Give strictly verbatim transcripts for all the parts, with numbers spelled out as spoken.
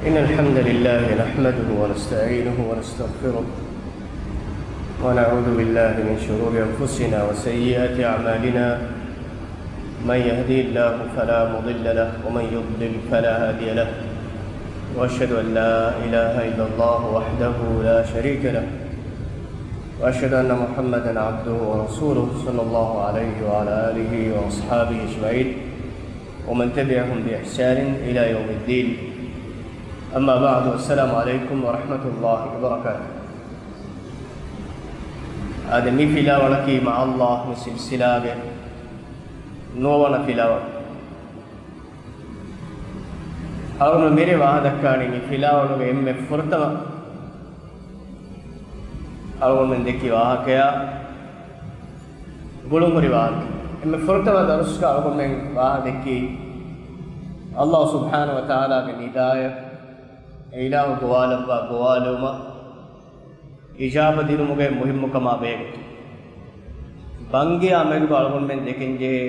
إن الحمد لله نحمده ونستعينه ونستغفره، ونعوذ بالله من شرور أنفسنا وسيئات أعمالنا. من يهدي الله فلا مضل له، ومن يضلل فلا هادي له. وأشهد أن لا إله إلا الله وحده لا شريك له، وأشهد أن محمدا عبده ورسوله، صلى الله عليه وعلى آله وأصحابه أجمعين، ومن تبعهم بإحسان إلى يوم الدين. أما بعد، السلام عليكم ورحمة الله وبركاته. އާދެ، މި ފިލާވަޅަކީ މާ ﷲ މި ސިލްސިލާގެ ނުވަވަނަ ފިލާވަޅު. އަޅުގަނޑު މިރޭ ވާހަކަ ދައްކާނީ މި ފިލާވަޅުގެ އެންމެ ފުރަތަމަ އަޅުގަނޑުމެން ދެއްކި ވާހަކަޔާ ގުޅުންހުރި ވާހަކަ. އެންމެ ފުރަތަމަ ދަރުސްގަ އަޅުގަނޑުމެން ވާހަކަ ދެއްކީ ﷲ ސުބްޙާނަހޫ ވަތަޢާލާގެ ނިދާޔަށް، އެ އިލާހު ގޮވާލައްވާ ގޮވާލުމަށް އިޖާބަ ދިނުމުގެ މުހިއްމުކަމާ ބެހޭގޮތުން. ބަންގިޔާ މެދުގަ އަޅުގަނޑުމެން ދެކެންޖެހޭ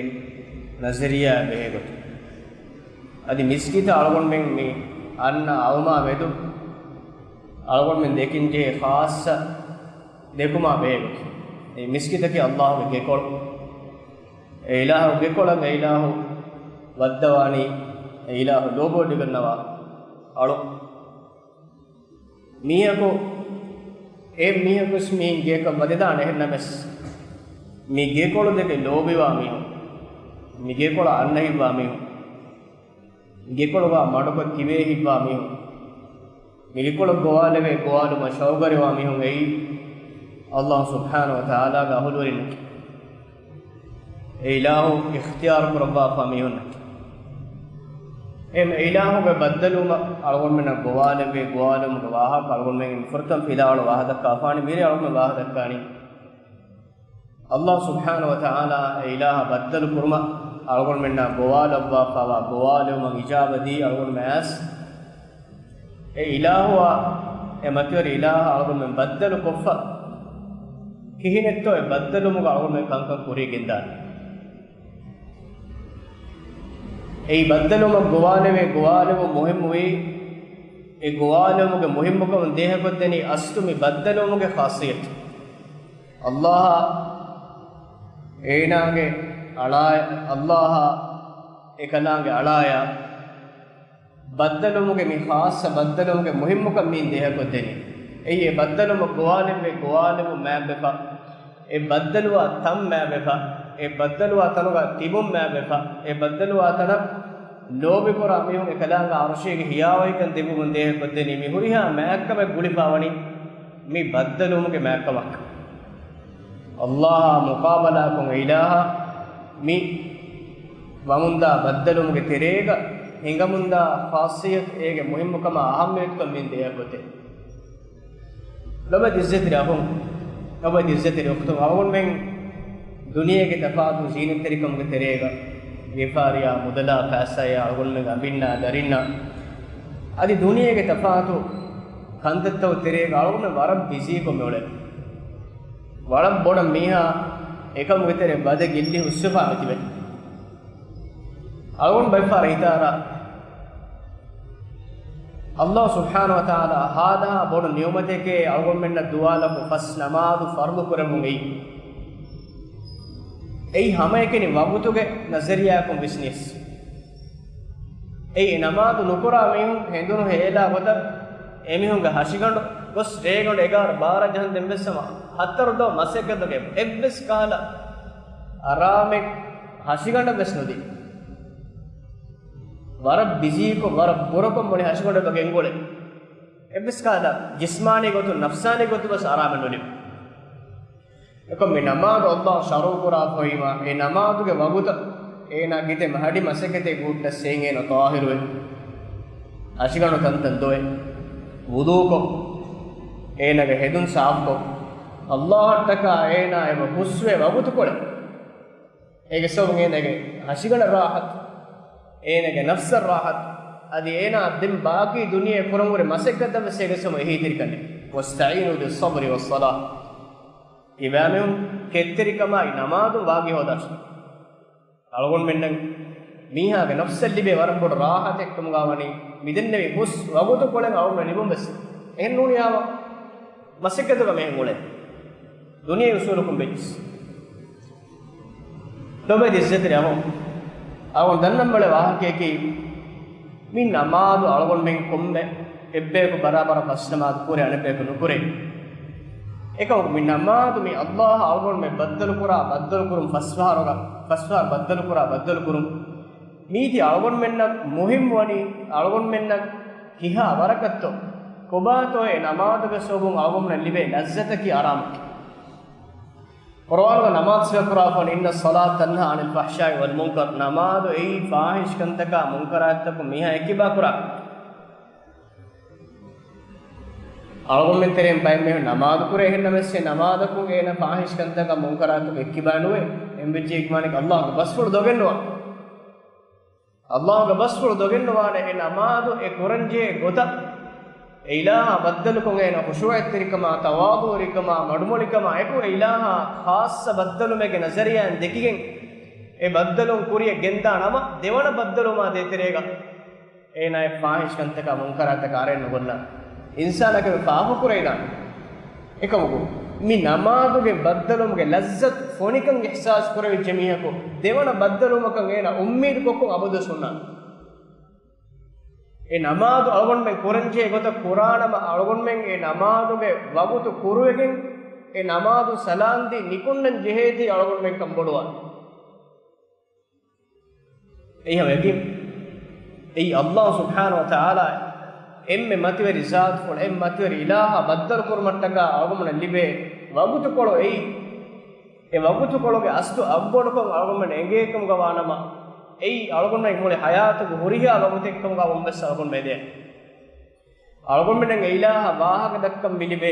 ނަޒަރިއްޔާ ބެހޭގޮތުން. އަދި މިސްކިތަށް އަޅުގަނޑުމެން މި އަންނަ އައުމާ މެދު އަޅުގަނޑުމެން ދެކެންޖެހޭ ޚާއްޞަ ދެކުމާ ބެހޭގޮތުން. އެ މިސްކިތަކީ ﷲ ގެކޮޅު. އެ އިލާހު ގެކޮޅަށް އެ އިލާހު ވައްދަވާނީ، އެ އިލާހު ލޯބިވެޑިގަންނަވާ އަޅު. މީހަކު، އެ މީހަކުވެސް މި ގެއަކަށް ވަދެދާނެ. އެހެންނަމަވެސް، މި ގެކޮޅު ދެކެ ލޯބިވާ މީހުން، މި ގެކޮޅަށް އަންނަ ހިތްވާ މީހުން، ގެކޮޅުގަ މަޑުކޮށް ތިބޭ ހިތްވާ މީހުން، މި ގެކޮޅަށް ގޮވާލެވޭ ގޮވާލުމަށް ޝައުގުވެރިވާ މީހުން އެއީ ﷲ ސުބްޙާނަހޫ ވަތަޢާލާގެ އަހުލުވެރިންނަކީ. އެ އިލާހު އިޚްތިޔާރު ކުރައްވާފާ މީހުންނަކީ. އެ އިލާހުގެ ބައްދަލުވުމަށް އަޅުގަނޑުމެންނަށް ގޮވާލެވޭ ގޮވާލުމުގެ ވާހަކަ އަޅުގަނޑުމެން ފުރަތަމަ ފިލާވަޅު ވާހަކަ ދައްކާފާނީ. މިރޭ އަޅުގަނޑުމެން ވާހަކަ ދައްކާނީ ﷲ ސުބްޙާނަހޫ ވަތަޢާލާ އެ އިލާހަށް ބައްދަލު ކުރުމަށް އަޅުގަނޑުމެންނާ ގޮވާލައްވާފާވާ ގޮވާލެވުމަށް އިޖާބަ ދީ އަޅުގަނޑުމެން އައިސް، އެ އިލާހުއާ އެ މަތިވެރި އިލާހަށް އަޅުގަނޑުމެން ބައްދަލު ކޮށްފަ ކިހިނެއްތޯ އެ ބައްދަލުވުމުގަ އަޅުގަނޑުމެން ކަންކަން ކުރިޔަށް ގެންދާނީ. އެއީ ބައްދަލުވުމަށް ގޮވާލެވޭ ގޮވާލެވުން މުހިއްމުވީ، އެ ގޮވާލެވުމުގެ މުހިއްމުކަމުން ދޭހަކޮށްދެނީ އަސްލު މި ބައްދަލުވުމުގެ ޚާއްޞިއްޔަތު. ﷲ އާ އޭނާގެ އަޅާ، ﷲ އާ އެކަލާނގެ އަޅާޔާ ބައްދަލުވުމުގެ މި ޚާއްޞަ ބައްދަލުވުމުގެ މުހިއްމުކަން މިއިން ދޭހަކޮށްދެނީ. އެއީ އެ ބައްދަލުވުމަށް ގޮވާލެއްވި ގޮވާލެވުން މާތްވެފަ، އެ ބައްދަލުވާ ތަން މާތްވެފަ، އެ ބައްދަލުވާ ތަނުގަ ތިބުން މާތްވެފަ، އެ ބައްދަލުވާ ތަނަށް ލޯބިކުރާ މީހުން އެކަލާނގެ ޢަރުޝީގެ ހިޔާވަހިކަން ތިބުމުން ދޭހަކޮށްދެނީ. މި ހުރިހާ މާތްކަމެއް ގުޅިފާވަނީ މި ބައްދަލުވުމުގެ މާތްކަމަށް. ﷲ އާ މުޤާބަލާކޮށް އެ އިލާހަށް މި ވަމުންދާ ބައްދަލުވުމުގެ ތެރޭގަ ހިނގަމުންދާ ޚާއްޞިއްޔަތު، އޭގެ މުހިއްމުކަމާ އަހައްމިއްޔަތުކަން މިއިން ދޭހަކޮށްދޭ. ލޮބުވެތި އިއްޒަތްތެރި އަޚުން، ލޮބުވެތި އިއްޒަތްތެރި އުޚްތުން، އަޅުގަނޑުމެން ދުނިޔޭގެ ތަފާތު ޒީނަތްތެރިކަމުގެ ތެރޭގަ، ވިޔަފާރިއާ، މުދަލާ، ފައިސާއާ، އަޅުގަނޑުމެން އަނބިންނާ، ދަރިންނާ، އަދި ދުނިޔޭގެ ތަފާތު ކަންތައްތަކުގެ ތެރޭގަ އަޅުގަނޑުމެން ވަރަށް ބިޒީކޮށް މިއުޅެނީ. ވަރަށް ބޮޑަށް މީހާ އެކަމުގެ ތެރޭ ވަދެ ގިއްލި ހުސްވެފާ މިތިބެނީ. އަޅުގަނޑު ބައެއްފަހަރަށް ހިތާރާ، ﷲ ސުބްޙާނަހޫ ވަތަޢާލާ ހާދަހާ ބޮޑު ނިޢުމަތެކޭ އަޅުގަނޑުމެންނަށް ދުވާލަކު ފަސް ނަމާދު ފަރުޟު ކުރެއްވުން އެއީ. އެއީ ހަމައެކަނި ވަގުތުގެ ނަޒަރިއްޔާއަކުން ވިސްނިޔަސް. އެއީ އެ ނަމާދު ނުކުރާ މީހުން ހެނދުނު ހޭލާ ގޮތަށް އެމީހުންގެ ހަށިގަނޑު ގޮސް ރޭގަނޑު އެގާރަ ބާރަ ޖަހަން ދެން ވެސް ހަމަ ހަތަރު ދުވަހު މަސައްކަތް ދޮގެ އެއްވެސް ކަހަލަ އަރާމެއް ހަށިގަނޑަށް ވެސް ނުދީ. ވަރަށް ބިޒީކޮށް، ވަރަށް ބުރަކޮށް މުޅި ހަށިގަނޑު ގެންގުޅޭ. އެއްވެސް ކަހަލަ ޖިސްމާނީ ގޮތުން، ނަފްސާނީ ގޮތުން ވެސް އަރާމެއް ނުލިބޭ. އެކަމް މި ނަމާދު ﷲ ޝަރުޢު ކުރާފައިވީމާ، އެ ނަމާދުގެ ވަގުތަށް އޭނާ ކިތަންމެ ހަޑި މަސައްކަތެއް ގޫއްޓަށް ސޭން އޭނާ ޠާހިރުވެ، ހަށިގަނޑު ތަންތަން ދޮވެ، ވުޟޫކޮށް، އޭނާގެ ހެދުން ސާފުކޮށް، ﷲ އަށްޓަކާ އޭނާ އެބަ ހުސްވެ ވަގުތުކޮޅެއް. އޭގެ ސަބަބުން އޭނާގެ ހަށިގަނޑަށް ރާޙަތު، އޭނާގެ ނަފްސަށް ރާޙަތު، އަދި އޭނާ ދެން ބާކީ ދުނިޔެ ކުރަން ހުރި މަސައްކަތަށް ވެސް އޭގެ ސަބަބުން އެހީތެރިކަން. وَاسْتَعِينُوا بِالصَّبْرِ وَالصَّلَاةِ. ތިބާމީހުން ކެތްތެރިކަމާއި ނަމާދުން ވާގި ހޯދާށޭ. އަޅުގަނޑުމެންނަށް މީހާގެ ނަފްސަށް ލިބޭ ވަރަށް ބޮޑު ރާހަތެއްކަމުގަ ވަނީ، މިދެންނެވި ހުސް ވަގުތުކޮޅެއް އަޅުގަނޑު ލިބުން ވެސް. އެހެން ނޫނިއްޔާ، މަސައްކަތުގަ މިހެން އުޅޭ. ދުނިޔެ އުސޫލުކުން ވެއްޖެސް. ލޮބެ ދިއްޒެތެރި އަހު. އަޅުގަނޑު ދަންނަން ބަޅެ ވާހަކައަކީ، މި ނަމާދު އަޅުގަނޑުމެން ކޮންމެ އެއްބަޔަކު ބަރާބަރަށް ފަސް ނަމާދު ކުރޭ، އަނެއްބަޔަކު ނުކުރޭ. އެކަމަކު މި ނަމާދު މި އައްލާހަށް އަޅުގަނޑުމެން ބައްދަލުކުރާ ބައްދަލުކުރުން ފަސްފަހަރުގަ، ފަސްފަހަރު ބައްދަލުކުރާ ބައްދަލުކުރުން. މީތި އަޅުގަނޑުމެންނަށް މުހިއްމުވަނީ އަޅުގަނޑުމެންނަށް ކިހާ ވަރަކަށްތޯ، ކޮބާތޯއޭ ނަމާދުގެ ސަބަބުން އަޅުގަނޑުމެންނަށް ލިބޭ ލައްޒަތަކީ އަރާމަކީ. ޤުރުއާނުގަ ނަމާދު ސިފަކުރާފަ، إن الصلاة تنهى عن الفحشاء والمنكر، ނަމާދު އެއީ ފާހިޝް ކަންތަކާ މުންކަރާތްތަކުން މީހާ އެއްކިބާ ކުރާ. އަޅުގަނޑުމެން ތެރެއިން ބައެއް މީހުން ނަމާދު ކުރޭ، އެހެންނަމަވެސް އެ ނަމާދަކުން އޭނަ ފާހިޝް ކަންތަކާ މުންކަރާތަކުން އެއްކިބާ ނުވޭ. އެހެންވެއްޖެ އޭގެ މާނައަކީ އައްލާހުގެ ބަސްފުޅު ދޮގެއްނުވާ. އައްލާހުގެ ބަސްފުޅު ދޮގެއްނުވާނެ އެ ނަމާދު އެ ކުރަންޖެހޭ ގޮތަށް. އެ އިލާހާ ބައްދަލުކޮށް އޭނަ ޚުޝޫޢަތްތެރިކަމާ، ތަވާޟުޢުވެރިކަމާ، މަޑުމޮޅިކަމާ އެކު އެ އިލާހާ ޚާއްޞަ ބައްދަލުމެއްގެ ނަޒަރިއްޔާއިން ދެކިގެން، އެ ބައްދަލުން ކުރިޔަށް ގެންދާ ނަމަ، ދެވަނަ ބައްދަލުވުމާ ދޭތެރޭގަ އޭނާ އެ ފާހިޝް ކަންތަކާ މުންކަރާތަކަށް އަރައެއް ނުގޮންނާނެ. އިންސާނަކަށް ފާހަގަކުރެވިދާނެ. އެކަމަކު، މި ނަމާދުގެ ބައްދަލުވުމުގެ ލައްޒަތު ފޮނިކަން އިޙްސާސް ކުރެވިއްޖެ މީހަކު، ދެވަނަ ބައްދަލުވުމަކަށް އޭނާ އުއްމީދު ކޮށްކޮށް އަބަދުވެސް ހުންނާނެ. އެ ނަމާދު އަޅުގަނޑުމެން ކުރަންޖެހޭ ގޮތަށް ކުރާނަމަ، އަޅުގަނޑުމެން އެ ނަމާދުގެ ވަގުތު ކުރުވެގެން، އެ ނަމާދު ސަލާންދީ ނިކުންނަން ޖެހޭތީ އަޅުގަނޑުމެންކަން ބޮޑުވާނެ. އެއީ ހަމަ ޔަޤީން. އެއީ އައްލާހު ސުބްޙާނަހު ވަތަޢާލާ އެންމެ މަތިވެރި ޒާތުފުޅު، އެންމެ މަތިވެރި އިލާހާ ބައްދަލުކުރުމަށްޓަކާ އަޅުގަނޑުމެންނަށް ލިބޭ ވަގުތުކޮޅު އެއީ. އެ ވަގުތުކޮޅުގެ އަސްލު އަށްވަޑުކަން އަޅުގަނޑުމެން އެނގޭކަމުގަ ވާނަމަ، އެއީ އަޅުގަނޑުމެން މުޅި ޙަޔާތުގެ ހުރިހާ ވަގުތެއްކަމުގަ ވުންވެސް އަޅުގަނޑުމެން އެދޭނެ. އަޅުގަނޑުމެން އެ އިލާހަށް ވާހަކަ ދައްކަން މި ލިބޭ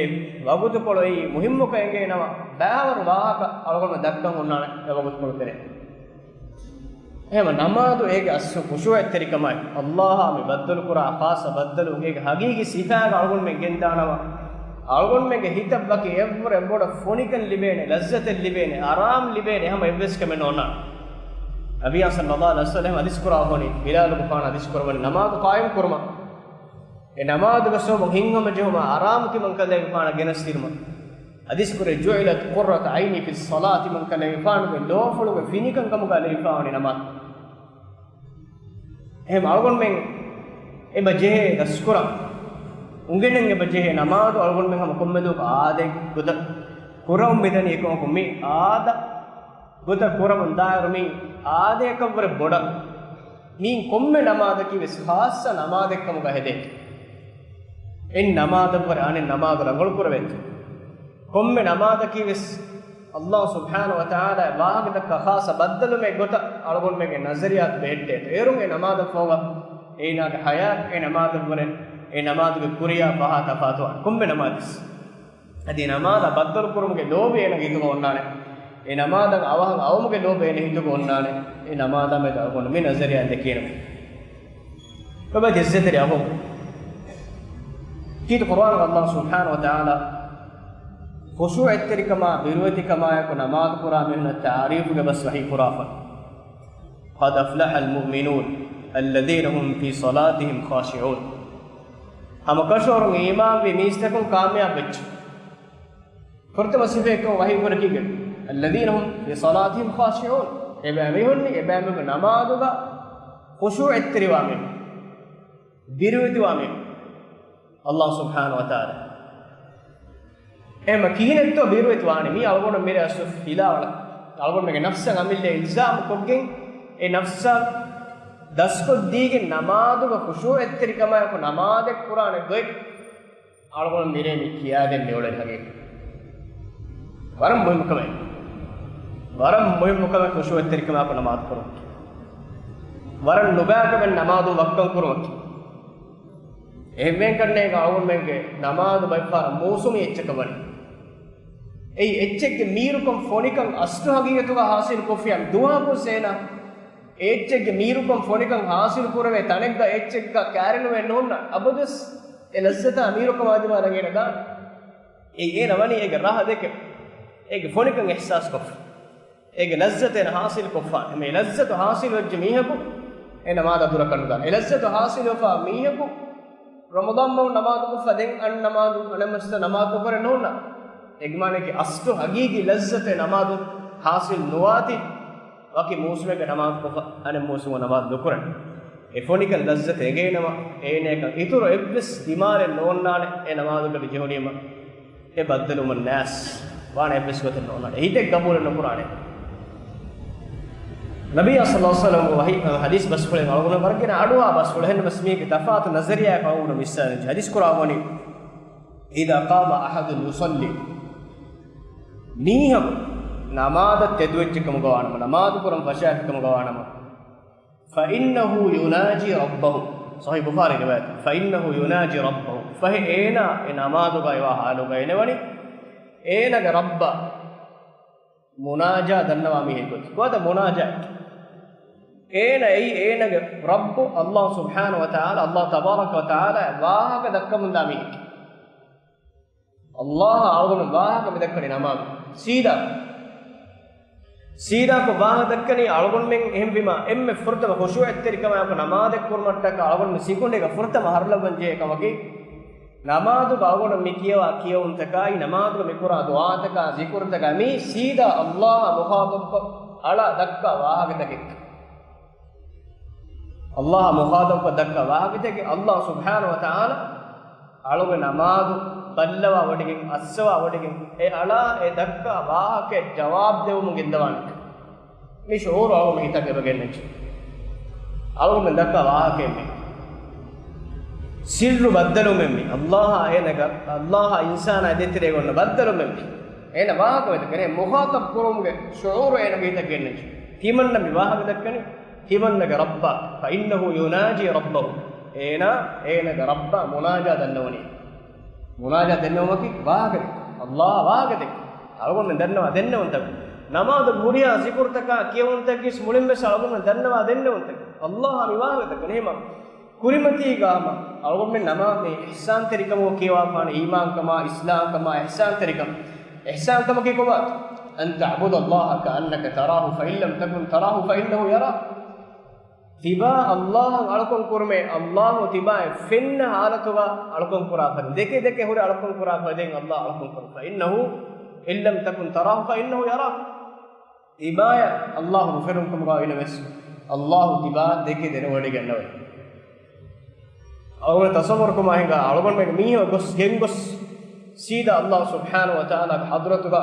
ވަގުތުކޮޅު އެއީ މުހިއްމުކަން އެނގޭނަމަ، ބައިވަރު ވާހަކަ އަޅުގަނޑު ދައްކަން ހުންނާނެ އެ ވަގުތުކޮޅު ތެރޭ. އެހެން ނަމާދު އޭގެ އަސްލު ޚުޝޫޢަތްތެރިކަމާއި، އައްލާހާ މި ބައްދަލުކުރާ ޚާއްޞަ ބައްދަލު އޭގެ ޙަޤީޤީ ސިފައިގަ އަޅުގަނޑުމެން ގެންދާނަމަ، އަޅުގަނޑުމެންގެ ހިތަށް ވަކި އެއްވަރު އެއްބޮޑަށް ފޮނިކަން ލިބޭނެ، ލައްޒަތެއް ލިބޭނެ، އަރާމް ލިބޭނެ، ހަމަ އެއްވެސް ކަމެއް ނޯންނާނެ. ނަބިއްޔާ ޞައްލައްލާހު ޢަލައިހި ވަސައްލަމް ޙަދީޘް ކުރާ ހޯނީ، ބިލާލުގެފާނު ޙަދީޘް ކުރައްވަނީ ނަމާދު ޤާއިމް ކުރުމަށް. އެ ނަމާދުގެ ސަބަބުން ހިތްހަމަޖެހުމާ އަރާމުކިމަންކަލޭގެފާނަށް ގެނެސްދިނުމަށް. ޙަދީޘް ކުރޭ، جعلت قرة عيني في الصلاة، މަންކަލޭގެފާނުގެ ލޯފުޅުގެ ފިނިކަން ކަމުގަ ލެވިފާވަނީ ނަމާދު. އެހެން އަޅުގަނޑުމެން އެބަ ޖެހޭ ދަސްކުރަން، އުނގެނެން އެބަ ޖެހޭ ނަމާދު އަޅުގަނޑުމެން ހަމަ ކޮންމެ ދުވަހަކު އާދައިގެ ގޮތަށް ކުރަމުން މިދަނީ. އެކަމަކު މި އާދަ ގޮތަށް ކުރަމުން ދާއިރު މި އާދަޔަކަށްވުރެ ބޮޑަށް މީން ކޮންމެ ނަމާދަކީ ވެސް ޚާއްޞަ ނަމާދެއްކަމުގަ ހެދޭ. އެއް ނަމާދަށްވުރެ އަނެއް ނަމާދު ރަނގަޅު ކުރެވޭތޯ. ކޮންމެ ނަމާދަކީ ވެސް އައްލާހު ސުބްޙާނަހު ވަތަޢާލާ ވާހަކަ ދައްކާ ޚާއްޞަ ބައްދަލުމެއް ގޮތަށް އަޅުގަނޑުމެންގެ ނަޒަރިއްޔާތު ބެހެއްޓޭތޯ. އޭރުން އެ ނަމާދަށްފަހުގަ އޭނާގެ ޙަޔާތް، އެ ނަމާދަށްވުރެ އެ ނަމާދުގެ ކުރިޔާ ފަހާ ތަފާތުވާނެ ކޮންމެ ނަމާދެއްވެސް. އަދި ނަމާދަށް ބައްދަލުކުރުމުގެ ލޯބި އޭނަގެ ހިތުގަ އޮންނާނެ. އެ ނަމާދަށް އަވަހަށް އައުމުގެ ލޯބި އޭނަ ހިތުގަ އޮންނާނެ. އެ ނަމާދާ މެދު އަޅުގަނޑު މި ނަޒަރިއްޔާ ދެކޭނަމޭ. އެބަ ޖެއްސެތެރި އަހުން. ކީރިތި ޤުރުއާނުގަ އައްލާހު ސުބްޙާނަހު ވަތަޢާލާ ޚުޝޫޢަތްތެރިކަމާ ބިރުވެތިކަމާއެކު ނަމާދު ކުރާ މީހުންނަށް ތަޢުރީފުގެ ބަސް ވަޙީ ކުރާފަ. قد أفلح المؤمنون الذين هم في صلاتهم خاشعون. ހަމަކަށަވަރުން އީމާންވި މީސްތަކުން ކާމިޔާބު ވެއްޖެ. ފުރަތަމަ ސިފައެއްކަމަށް ވަޙީ ކުރެއްވި، الذين هم في صلاتهم خاشعون. އެބައިމީހުންނީ އެބައިމީހުންގެ ނަމާދުގަ ޚުޝޫޢަތްތެރިވާ މީހުން، ބިރުވެތިވާ މީހުން. އައްލާހު ސުބްޙާނަހު ވަތަޢާލާ. އެހެންމަ ކިހިނެއްތޯ ބިރުވެތިވާނީ؟ މީ އަޅުގަނޑު މިރޭ އަސްލު ހިލާވަޅަ. އަޅުގަނޑުމެންގެ ނަފްސަށް އަމިއްލަ އިލްޒާމް ކޮށްގެން، އެ ނަފްސަށް ދަސްކޮށްދީގެން ނަމާދުގަ ޚުޝޫޢަތްތެރިކަމާއެކު ނަމާދެއް ކުރާނެ ގޮތް އަޅުގަނޑު މިރޭ މި ކިޔާދޭން މިއުޅެނީ ހަގީގަތަށް. ވަރަށް މުހިއްމު ކަމެއް. ވަރަށް މުހިއްމު ކަމެއް ޚުޝޫޢަތްތެރިކަމާއެކު ނަމާދު ކުރުން. ވަރަށް ނުބައިކަމެއް ނަމާދު ވައްކަން ކުރުމަކީ. އެހެންވެގެން ކަންނޭނގެ އަޅުގަނޑުމެންގެ ނަމާދު ބައެއްފަހަރަށް މޫސުމީ އެއްޗަކަށް ވަނީ. އެއީ އެއްޗެއްގެ މީރުކަން ފޮނިކަން އަސްލު ހަގީގަތުގަ ހާސިލު ކޮށްފިއްޔާ ދުވަހަކުވެސް އޭނާ އެ އެއްޗެއްގެ މީރުކަން ފޮނިކަން ހާސިލު ކުރެވޭ ތަނެއްގަ އެއްޗެއްގަ ކައިރިލުމެއް ނޯންނަ އަބަދުވެސް އެ ލައްޒަތާ މީރުކަމާ ދިމާލަށް އޭނަ ދާން. އެ އޭނަ ވަނީ އޭގެ ރަހަ ދެކެ، އޭގެ ފޮނިކަން އިޙްސާސް ކޮށްފަ، އޭގެ ލައްޒަތު އޭނަ ހާސިލް ކޮށްފާނެ. މި ލައްޒަތު ހާސިލް ވެއްޖެ މީހަކު އެ ނަމާދަށް ދުރަކަށް ނުދާނެ. އެ ލައްޒަތު ހާސިލުވެފަ މީހަކު ރަމަޟާން މަހު ނަމާދު ކޮށްފަ ދެން އަން ނަމާދު އަނެއްމަސްތަ ނަމާދު ކޮށް ނޯންނާ. އެގެ މާނައަކީ އަސްލު ހަގީގީ ލައްޒަތެއް ނަމާދު ހާސިލް ނުވާތީ، ވަކި މޫސުމެއްގެ ނަމާދު ކޮށްފަ އަނެއް މޫސުމަށް ނަމާދު ނުކުރަން. އެ ފޮނިކަން ލައްޒަތެއް އެނގޭނަމަ، އޭނައަކަށް އިތުރު އެއްވެސް ދިމާލެއް ނޯންނާނެ. އެ ނަމާދުގަ ޖެހުނީމަ އެ ބައްދަލުވުމަށް ނާސް ވާނެ އެއްވެސް ގޮތެއް ނޯންނާނެ. އެ ހިތެއް ގަބޫލެއް ނުކުރާނެ. ނަބިއްޔާ ޞައްލައްލާހު ޢަލައިހި ވަސައްލަމް ވަޙީ، ޙަދީޘް ބަސްފުޅެއް އަޅުގަނޑު ވަރަށް ގިނަ އަޑުއަހާ ބަސްފުޅެއް. އެހެންނަމަވެސް މީގެ ތަފާތު ނަޒަރިއްޔާއެއް އަޅުގަނޑު މިއްސާލަން ޖެހޭ. ޙަދީޘް ކުރާ ވަނީ، إذا قام أحدكم يصلي، މީހަކު ނަމާދަށް ތެދުވެއްޖެ ކަމުގަ ވާނަމަ، ނަމާދު ކުރަން ފަށާފި ކަމުގަ ވާނަމަ، فإنه يناجي ربه. ޞަޙީޙު ބުޚާރީ ރިވާޔަތް. فإنه يناجي ربه. ފަހެ އޭނާ އެ ނަމާދުގަ އެވާ ޙާލުގަ އިނެވަނީ އޭނަގެ ރައްބަށް މުނާޖާ ދަންނަވާ މީހެއް ގޮތަށް. ކޮބާތަ މުނާޖާ؟ އޭނަ އެއީ އޭނަގެ ރައްބު ﷲ ސުބްޙާނަހޫ ވަތަޢާލާ، ﷲ ތަބާރަކަ ވަތަޢާލާ ވާހަކަ ދައްކަމުންދާ މީހެއް. ﷲ އަޅުގަނޑު ވާހަކަ މި ދައްކަނީ ނަމާދު. ސީދާ، ސީދާކޮށް ވާހަކަ ދައްކަނީ އަޅުގަނޑުމެން. އެހެންވީމާ އެންމެ ފުރަތަމަ ޚުޝޫޢަތްތެރިކަމާއެކު ނަމާދެއް ކުރުމަށްޓަކާ އަޅުގަނޑު ސިކުނޑީގަ ފުރަތަމަ ހަރުލައްވަން ޖެހޭ ކަމަކީ، ނަމާދުގަ އަޅުގަނޑު މި ކިޔަވާ ކިޔެވުންތަކާއި، ނަމާދުގަ މި ކުރާ ދުޢާތަކާ، ޒިކުރުތަކާ، މީ ސީދާ ﷲ އާ މުޚާޠަބްކޮށް އަޅާ ދައްކާ ވާހަކަތަކެއް. ﷲ އާ މުޚާޠަބްކޮށް ދައްކާ ވާހަކަތަކެއް. ﷲ ސުބްޙާނަހޫ ވަތަޢާލާ އަޅުގެ ނަމާދު ބައްލަވާ ވޮޑިގެން، އައްސަވާ ވޮޑިގެން، އެ އަޅާ އެ ދައްކާ ވާހަކައަށް ޖަވާބު ދެވުމުން ގެންދަވާނެ. މި ޝުޢޫރު އަޅުގަނޑު ހިތަށް އެބަ ގެންނަންޖެ. އަޅުގަނޑު ދައްކާ ވާހަކައެއް މީ. ސިއްރު ބައްދަލުމެއް މީ. ﷲ އާ އޭނަގަ، ﷲ އާ އިންސާނާ ދޭތެރޭގަ އޮންނަ ބައްދަލުމެއް މީ. އޭނަ ވާހަކަ ވެދެ ކަރޭ މުޚާޠަބް ކުރުމުގެ ޝުޢޫރު އޭނަގެ ހިތަށް ގެންނަންޖެ. ތިމަންނަ މި ވާހަކަ ދައްކަނީ ތިމަންނަގެ ރައްބާ. فإنه يناجي ربه. އޭނާ އޭނަގެ ރައްބާ މުނާޖާ ދަންނަވަނީ. މުނާޖާ ދެންނެވުމަކީ ވާހަކަތައް. ﷲ އާ ވާހަކަތައް. އަޅުގަނޑުމެން ދަންނަވާ ދެންނެވުންތަކުން. ނަމާދު ހުރިހާ ޒިކުރުތަކާ ކިޔެވުންތަކީސް މުޅިން ވެސް އަޅުގަނޑުމެން ދަންނަވާ ދެންނެވުންތަކުން. ﷲ އާ މި ވާހަކަތަކުން. އެހެމަ ކުރިމަތީގަ ހަމަ އަޅުގަނޑުމެން ނަމާ މި އިޙްސާންތެރިކަމުގަ ކިޔަވާފާނެ އީމާންކަމާ، އިސްލާމްކަމާ، އިޙްސާންތެރިކަން. އިޙްސާންކަމަކީ ކޮބާ؟ أن تعبد الله كأنك تراه فإن لم تكن تراه فإنه يراك. ތިބާ ﷲ އަށް އަޅުކަން ކުރުމޭ، ﷲ ތިބާއަށް ފެންނަ ހާލަތުގަ އަޅުކަން ކުރާ ފަދަ، ދެކެ ދެކެ ހުރެ އަޅުކަން ކުރާ ފަދައިން ﷲ އަޅުކަން ކުރު. فإنه إن لم تكن تراه فإنه يراك. ތިބާއަށް ﷲ ނުފެނުންކަމުގަ އިނަވެސް، ﷲ ތިބާ ދެކެ ދެނެވޮޑިގަންނަވައި. އަޅުގަނޑު ތަޞައްވަރުކުރުމާ ހިނގާ، އަޅުގަނޑުމެން މީހަކު ގޮސް، ގެންގޮސް، ސީދާ ﷲ ސުބްޙާނަހޫ ވަތަޢާލާގެ ޙަޟްރަތުގަ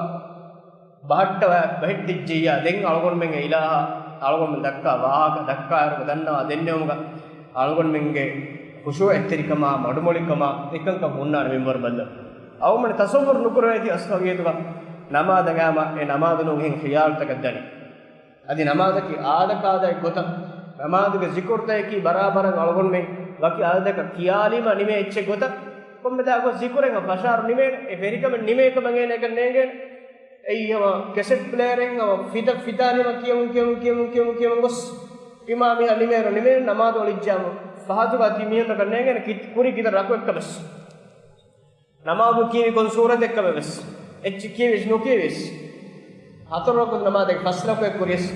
ބަހައްޓަވާ ބަހެއްޓިއްޖެއްޔާ، ދެން އަޅުގަނޑުމެންގެ އިލާހަށް އަޅުގަނޑުމެން ދައްކާ ވާހަކަ، ދައްކާއިރު ދަންނަވާ ދެންނެވުމުގަ އަޅުގަނޑުމެންގެ ޚުޝޫޢަތްތެރިކަމާ، މަޑުމޮޅިކަމާ، އެކަންކަން ހުންނާނެ މިންވަރު ބައްލަވަ. އަޅުގަނޑު ތަޞައްވަރު ނުކުރެވޭތީ އަސްލު ހަގީގަތުގަ ނަމާދަށް އައިމަ އެ ނަމާދު ނޫން އެހެން ޚިޔާލުތަކަށް ދަނީ. އަދި ނަމާދަކީ އާދަކާދައެއް ގޮތަށް، ނަމާދުގެ ޒިކުރުތަކަކީ ބަރާބަރަށް އަޅުގަނޑުމެން ވަކި އަދަދަކަށް ކިޔާލީމަ ނިމޭ އެއްޗެއް ގޮތަށް، ކޮންމެ ދާ ގޮސް ޒިކުރެއް ހަމަ ފަށާއިރު ނިމޭނެ، އެ ފެރިކަމެއް ނިމޭ ކަމަށް އޭނައަކަށް ނޭނގޭނެ. އެއީ ހަމަ ކެސެޓް ޕްލޭޔަރެއް ހަމަ ފިތަ ފިތާލީމަ ކިޔަމުން، ކިޔަމުން، ކިޔަމުން، ކިޔަމުން، ކިޔަމުން ގޮސް، އިމާ މީހާ ނިމޭއިރު ނިމޭނެ، ނަމާދު އޮޅިއްޖާމު ފަހަތުގަ ތި މީހުންނަކަށް ނޭނގޭނެ ކި-، ކުރި ކިތައް ރަކު އެއްކަ ވެސް. ނަމާދު ކީވި ކޮން ސޫރަތެއްކަމެއް ވެސް، އެއްޗެއް ކީވިޔަސް ނުކީވިޔަސް، ހަތަރު ރަކުޢަތު ނަމާދެއް ފަސް ރަކުޢަތް ކުރިޔަސް،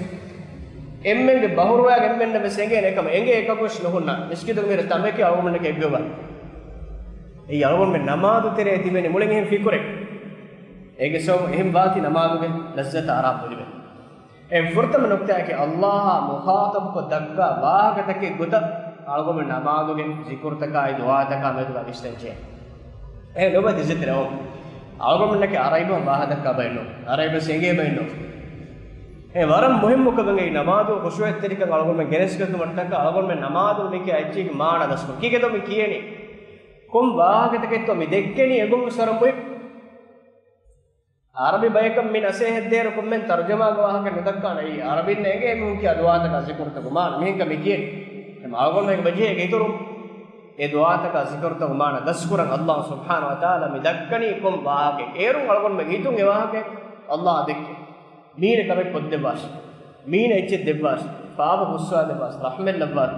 އެންމެންގެ ބަހުރުވައިގެ އެންމެންނަށް ވެސް އެނގޭނެ އެކަމަށް، އެނގޭ އެކަކުވެސް ނުހުންނާނެ. މިސްކިތުގެ މީރަ ތަނބެކި އަޅުގަނޑުމެންނަކީ އެއްވެވާ. އެއީ އަޅުގަނޑުމެން ނަމާދު ތެރޭ ތިބެނީ މުޅިން އެހެން ފިކުރެއް. އޭގެ ސަބަބުން އެހެން ވާތީ ނަމާދުގެ ލައްޒަތަށް އަރާ ބުނިވެ. އެ ފުރަތަމަ ނުކްތާއަކީ، ﷲ އާ މުޚާޠަބުކޮށް ދައްކާ ވާހަކަތަކެއް ގޮތަށް އަޅުގަނޑު ނަމާދުގެ ޒިކުރުތަކާއި ދުޢާތަކާ މެދުގަ ވިސްނަންޖެހޭ. އެ ލޮބުވެތި އިއްޒަތްތެރި އަޅުގަނޑުމެންނަކީ އަރަބިބަހުން ވާހަކަ ދައްކާ ބައެއް ނޫން. އަރަބިބަސް އެނގޭ ބައެއް ނޫން. އެ ވަރަށް މުހިއްމު ކަމެއް އެއީ ނަމާދު ޚުޝޫޢަތްތެރިކަން އަޅުގަނޑުމެން ގެނެސްގަތުމަށްޓަކާ އަޅުގަނޑުމެން ނަމާދު މިކިޔާ އެއްޗެއްގެ މާނަ ދަސްކޮށް. ކީކޭތޯ މި ކިޔެނީ؟ ކޮން ވާހަކަތަކެއްތޯ މި ދެއްކެނީ އެގޮތްވެސް ވަރަށް މުހިއްމު. އަރަބި ބަޔަކަށް މި ނަސޭހަތް ދޭއިރު ކޮންމެ ތަރުޖަމާގެ ވާހަކަ ނުދައްކާނެ. އެއީ އަރަބިންނަށް އެނގޭ މީހުން ކިޔާ ދުޢާތަކާ ޒިކުރުތަކުގެ މާނަ. މިހެންކަ މި ކިޔެނީ. އެމަ އަޅުގަނޑުމެން ބަޖެހޭ އިތުރު އެ ދުޢާތަކާ ޒިކުރުތަކުގެ މާނަ ދަސްކުރަން ﷲ ސުބްޙާނަހޫ ވަތަޢާލާ މި ދައްކަނީ ކޮން ވާހަކައެއް؟ އޭރުން އަޅުގަނޑުމެން ހިތުން އެ ވާހަކަ ﷲ ދެއްކޭ. މީނަ ކަމެއް ކޮށްދެއްވާށި. މީނަ އެއްޗެއް ދެއްވާށި. ފާފަ ފުއްސާދެއްވާށި. ރަޙްމަތް ލައްވާށި.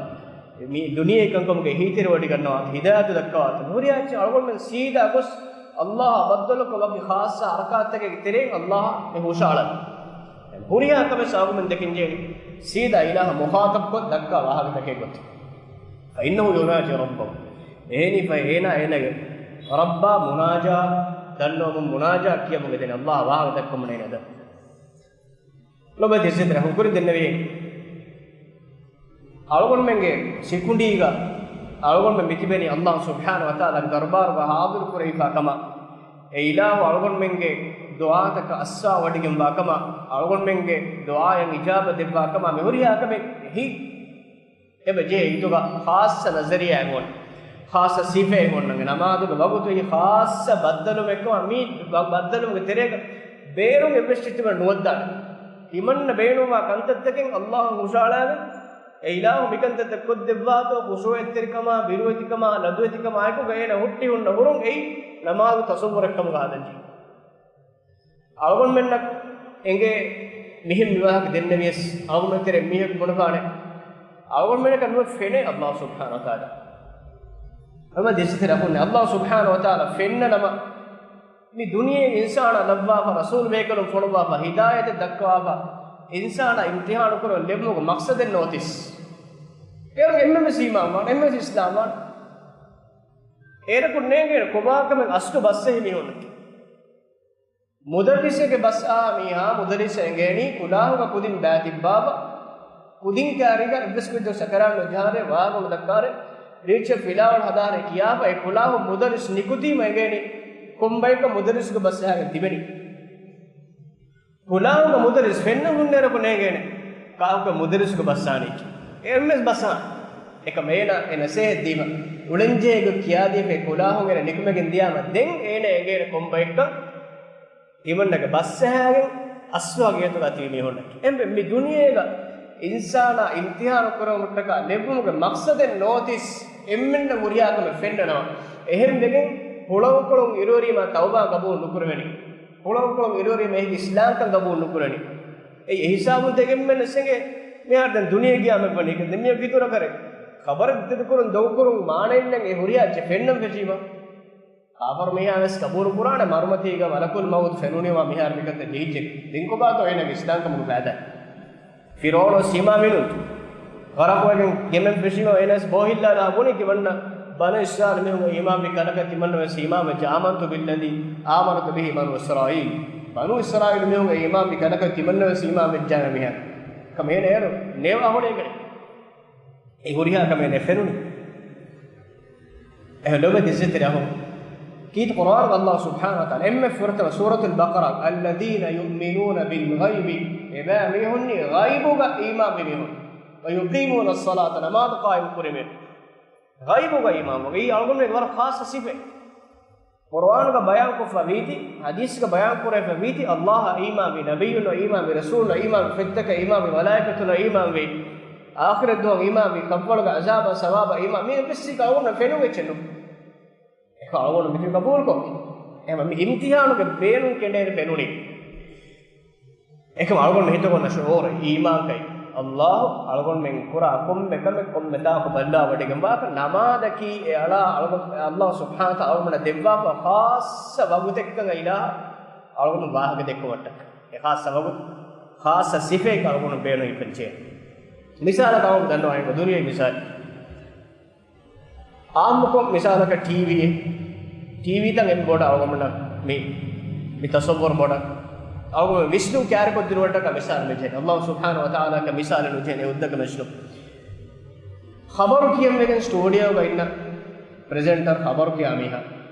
މި ދުނިޔެ ކަންކަމުގެ އެހީތެރިވޮޑިގަންނަވާ، ހިދާޔަތު ދައްކަވާތި. ހުރިހާ އެއްޗެއް އަޅުގަނޑުމެން ސީދާ ގޮސް ﷲ އާ ބައްދަލުކޮށް ވަކި ޚާއްޞަ ހަރަކާތްތަކެއްގެ ތެރެއިން ﷲ އާ މި ހުށަހަޅަން. ހުރިހާ ކަމެއް އަޅުގަނޑުމެން ދެކެންޖެހޭނީ. ސީދާ އިލާހަށް މުޚާޠަބުކޮށް ދައްކާ ވާހަކަތަކެއް ގޮތުން. فإنه يناجي ربه. އެހެނީ ފަހެ އޭނާ އޭނާގެ ރައްބާ މުނާޖާ ދަންނަވަމުން، މުނާޖާ ކިޔަމުން އެދެނީ އައްލާހަށް ވާހަކަ ދައްކަމުން އޭނާ ދަން. ލޮބެތި ސިދްރަ ހުކުރި ދެންނެވި. އަޅުގަނޑުމެންގެ ސިކުނޑީގަ އަޅުގަނޑުމެން މިތިބެނީ އައްލާހު ސުބްޙާނަހު ވަތަޢާލާގެ ދަރުބާރުގަ ޙާޟިރު ކުރެވިފާ ކަމަށް، އެ އިލާހު އަޅުގަނޑުމެންގެ ދުޢާތަކަށް އައްސާވަޑިގެންވާ ކަމަށް، އަޅުގަނޑުމެންގެ ދުޢާއަށް އިޖާބަ ދެއްވާ ކަމަށް މި ހުރިހާ ކަމެއް އެހީ. އެބަ ޖެހޭ އިދުގަ ޚާއްޞަ ނަޒަރިއްޔާއެއް އޮންނަ، ޚާއްޞަ ސިފައެއް އޮންނަ، ނަމާދުގެ ވަގުތު އެއީ ޚާއްޞަ ބައްދަލުމެއްކަމަށް، މި ބަ-، ބައްދަލުމުގެ ތެރޭގަ ބޭރުން އެއްވެސް ތިމަން ނުވައްދާނެ. ތިމަންނަ ބޭނުންވާ ކަންތައްތަކެއް އައްލާހު ހުށައަޅާލެ، އެ އިލާހު މިކަންތައްތައް ކޮށްދެއްވާތޯ، ޚުޝޫޢަތްތެރިކަމާ، ބިރުވެތިކަމާ، ލަދުވެތިކަމާއެކުގަ އޭނަ ހުއްޓި ހުންނަ ހުރުން އެއީ ނަމާދު ތަޞައްވުރެއްކަމުގަ ހަދަންޖެހޭ. އަޅުގަނޑުމެންނަށް އެނގޭ މިހެން މިވާހަކަ ދެންނެވިޔަސް، އަޅުގަނޑުމެން ތެރެ މީހަކު ބުނެފާނެ، އަޅުގަނޑުމެންނަކަށް ނުވެ ފެނޭ އައްލާހު ސުބްޙާނަހު ވަތަޢާލާ. އަމަ ދިސްތެރެ އަޚުންނޭ، އައްލާހު ސުބްޙާނަހު ވަތަޢާލާ ފެންނަ ނަމަ، މި ދުނިޔެ އިންސާނާ ލައްވާފަ، ރަސޫލު ބޭކަލުން ފޮނުއްވާފަ، ހިދާޔަތެއް ދައްކަވާފަ، އިންސާނާ އިމްތިޙާނު ކުރަން ލެއްވުމުގެ މަޤްޞަދެއް ނޯތިސް. އޭރު އެންމެންވެސް އީމާންވާން، އެންމެންވެސް އިސްލާމްވާން. އޭރަކު ނޭނގޭނެ ކޮބާކަމެއް އަސްލު ބަސްއެހި މީހުންނަކީ. މުދައްރިސެއްގެ ބަސްއާ މީހާ މުދައްރިސަށް އެނގޭނީ ކުލާހުގަ ކުދިން ބައިތިއްބާފަ، ކުދިން ކާރިގަ އެއްވެސް ކުދިން ސަކަރާތް ނުޖަހާނެ، ވާގޮނޑު ދައްކާނެ، ރީއްޗެއް ފިލާވަޅު ހަދާނެ ކިޔާފަ، އެ ކުލާހު މުދައްރިސް ނިކުތީމަ އެނގޭނީ ކޮންބައެއްކަ މުދައްރިސުގެ ބަސްއާގެން ތިބެނީ. ކުލާހުގަ މުދައްރިސް ފެންނަ ހުންނައިރަކު ނޭނގޭނެ ކާކު މުދައްރިސުގެ ބަސްއާނީކީ. އެ އެންމެން ބަސްއާ. އެކަމް އޭނާ އެ ނަސޭހަތް ދީމަ، އުޅެންޖެހޭ ގޮތް ކިޔާދީފަ، އެ ކުލާހުން އޭނަ ނިކުމެގެން ދިޔާމަ، ދެން އޭނަ އެނގޭނެ ކޮންބައެއްކަން ތިމަންނަގެ ބަސްއަހާގެން އަސްލު ހަގީގަތުގަ ތިބި މީހުންނަކީ. އެންމެ މި ދުނިޔޭގަ އިންސާނާ އިމްތިޙާނު ކުރެވުމަށްޓަކާ ލެއްވުމުގެ މަޤްޞަދެއް ނޯތިސް އެންމެންނަށް ހުރިހާ ކަމެއް ފެންނަނަމަ، އެހެން ވެގެން ހުޅަނގުކޮޅުން އިރުއެރީމާ ތައުބާ ގަބޫލު ނުކުރެވެނީ. ހުޅަނގުކޮޅުން އިރުއެރީމަ އެހި އިސްލާމްކަން ގަބޫލު ނުކުރެވެނީ. އެ އެހިސާބުން ދެގެންމެން އެސެނގެ މިހާރު ދެން ދުނިޔެ ގިޔާމަތް ވަނީ ކަން ދެން މިއޮ ގިތުރަކަރެ ޚަބަރެއް ދެދުކުރުން ދޮގުކުރުން މާނައެއްނެން އެ ހުރިހާ އެއްޗެއް ފެންނަން ފެށީމަ. ކާފަރު މީހާ ވެސް ގަބޫލު ކުރާނެ މަރުމަތީގަ މަލަކުލް މައުތު ފެނުނީމާ މިހާރު މިކަންތައް ޖެހިއްޖެ. ދެން ކޮބާތޯ އޭނަގެ އިސްލާމްކަމުގެ ފައިދާ؟ ފިރުޢައުނު ވެސް އީމާންވިނުން. ޣަރަޤުވެގެން ގެމެން ފެށީމަ އޭނަ ވެސް ބޯހިއްލާލާ ބުނި ތިމަންނަ ބަނު އިސްރާއީލު މީހުން އީމާންވި ކަނަކަށް ތިމަންނަ ވެސް އީމާންވެއްޖެ. آمنت بالذي آمنت به بنو إسرائيل. ބަނޫ އިސްރާއީލު މީހުން އީމާންވި ކަނަކަށް ތިމަންނަ ވެސް އީމާންވެއްޖާމެ މިހާރު. ކަމޭނަ އޭރު ނޭވާ ހުޅޭގަ. އެ ހުރިހާ ކަމެއް ނެ ފެނުނީ. އެހެން ލޮބެތި ސިދްރަ އަޚުން. ކީރިތި ޤުރްއާނުގަ އައްލާހު ސުބްޙާނަހު ވަތަޢާލާ އެންމެ ފުރަތަމަ ސޫރަތުލް ބަޤަރާ، الذين يؤمنون بالغيب، އެބައިމީހުންނީ ޣައިބުގަ އީމާންވި މީހުން، ويقيمون الصلاة، ނަމާދު ޤާއިމް ކުރި މީހުން. ޣައިބުގަ އީމާންވުން އެއީ އަޅުގަނޑުމެންގެ ވަރަށް ޚާއްޞަ ސިފައެއް. ޤުރްއާނުގަ ބަޔާންކޮށްފަ ވީތީ، ޙަދީޘްގަ ބަޔާން ކުރެވިފަ ވީތީ، އައްލާހަށް އީމާންވި، ނަބިއްޔުންނަށް އީމާންވި، ރަސޫލުންނަށް އީމާންވި، ފެތްތަކަށް އީމާންވި، މަލާއިކަތުންނަށް އީމާންވި، އާޚިރަތް ދުވަހަށް އީމާންވި، ކަށްވަޅުގެ ޢަޒާބާ ސަވާބަށް އީމާން، މީ އެއްވެސް ސީކަ އަޅުގަނޑަށް ފެނުނު އެއްޗެއް ނޫން. އެކަމް އަޅުގަނޑު މިތިބީ ޤަބޫލުކޮށް. އެހެންވީމަ މި އިމްތިޙާނުގެ ބޭނުން ކެނޑޭނެ ފެނުނީ. އެކަމް އަޅުގަނޑު ހިތަކުންނަށް ޝުޢޫރު އީމާންކަން، އައްލާހު އަޅުގަނޑުމެން ކުރާ ކޮންމެ ކަމެއް ކޮންމެ ތާކު ބައްލާވަޑިގެންވާކަން، ނަމާދަކީ އެ އަޅާ އަޅުގަނޑު، އައްލާހު ސުބްޙާނަހު ވަތަޢާލާ އަޅުގަނޑަށް ދެއްވާފަ ޚާއްޞަ ވަގުތެއްކަން އިލާހަށް އަޅުގަނޑު ވާހަކަ ދެއްކުމަށްޓަކަ. އެ ޚާއްޞަ ވަގުތު، ޚާއްޞަ ސިފައެއް އަޅުގަނޑު ބޭނުން އިފެން ޗޭ. މިސާލަކަށް އަޅުގަނޑު ދަންނަވަން ދުނިޔެ މިސާލެއް. އާއްމުކޮށް މިސާލަކަށް ޓީވީއެއް، ޓީވީތައް އެންމެ ބޮޑަށް އަޅުގަނޑުމެންނަށް މި، މި ތަޞައްވުރު ބޮޑަށް އަޅުގަނޑު ވިސްނުން ކާރިކޮށްދިނުމަށްޓަކާ މިސާލު މި ޖެހޭ. އައްލާހު ސުބްޙާނަހު ވަތަޢާލާއަކަށް މިސާލެއް ނުޖެހޭނެ އެ ހުއްދަކަށް ވިސްނުން. ޚަބަރު ކިޔަން ވެގެން ސްޓޫޑިއޯގަ އިންނަ ޕްރެޒެންޓަރ ޚަބަރު ކިޔާ މީހާ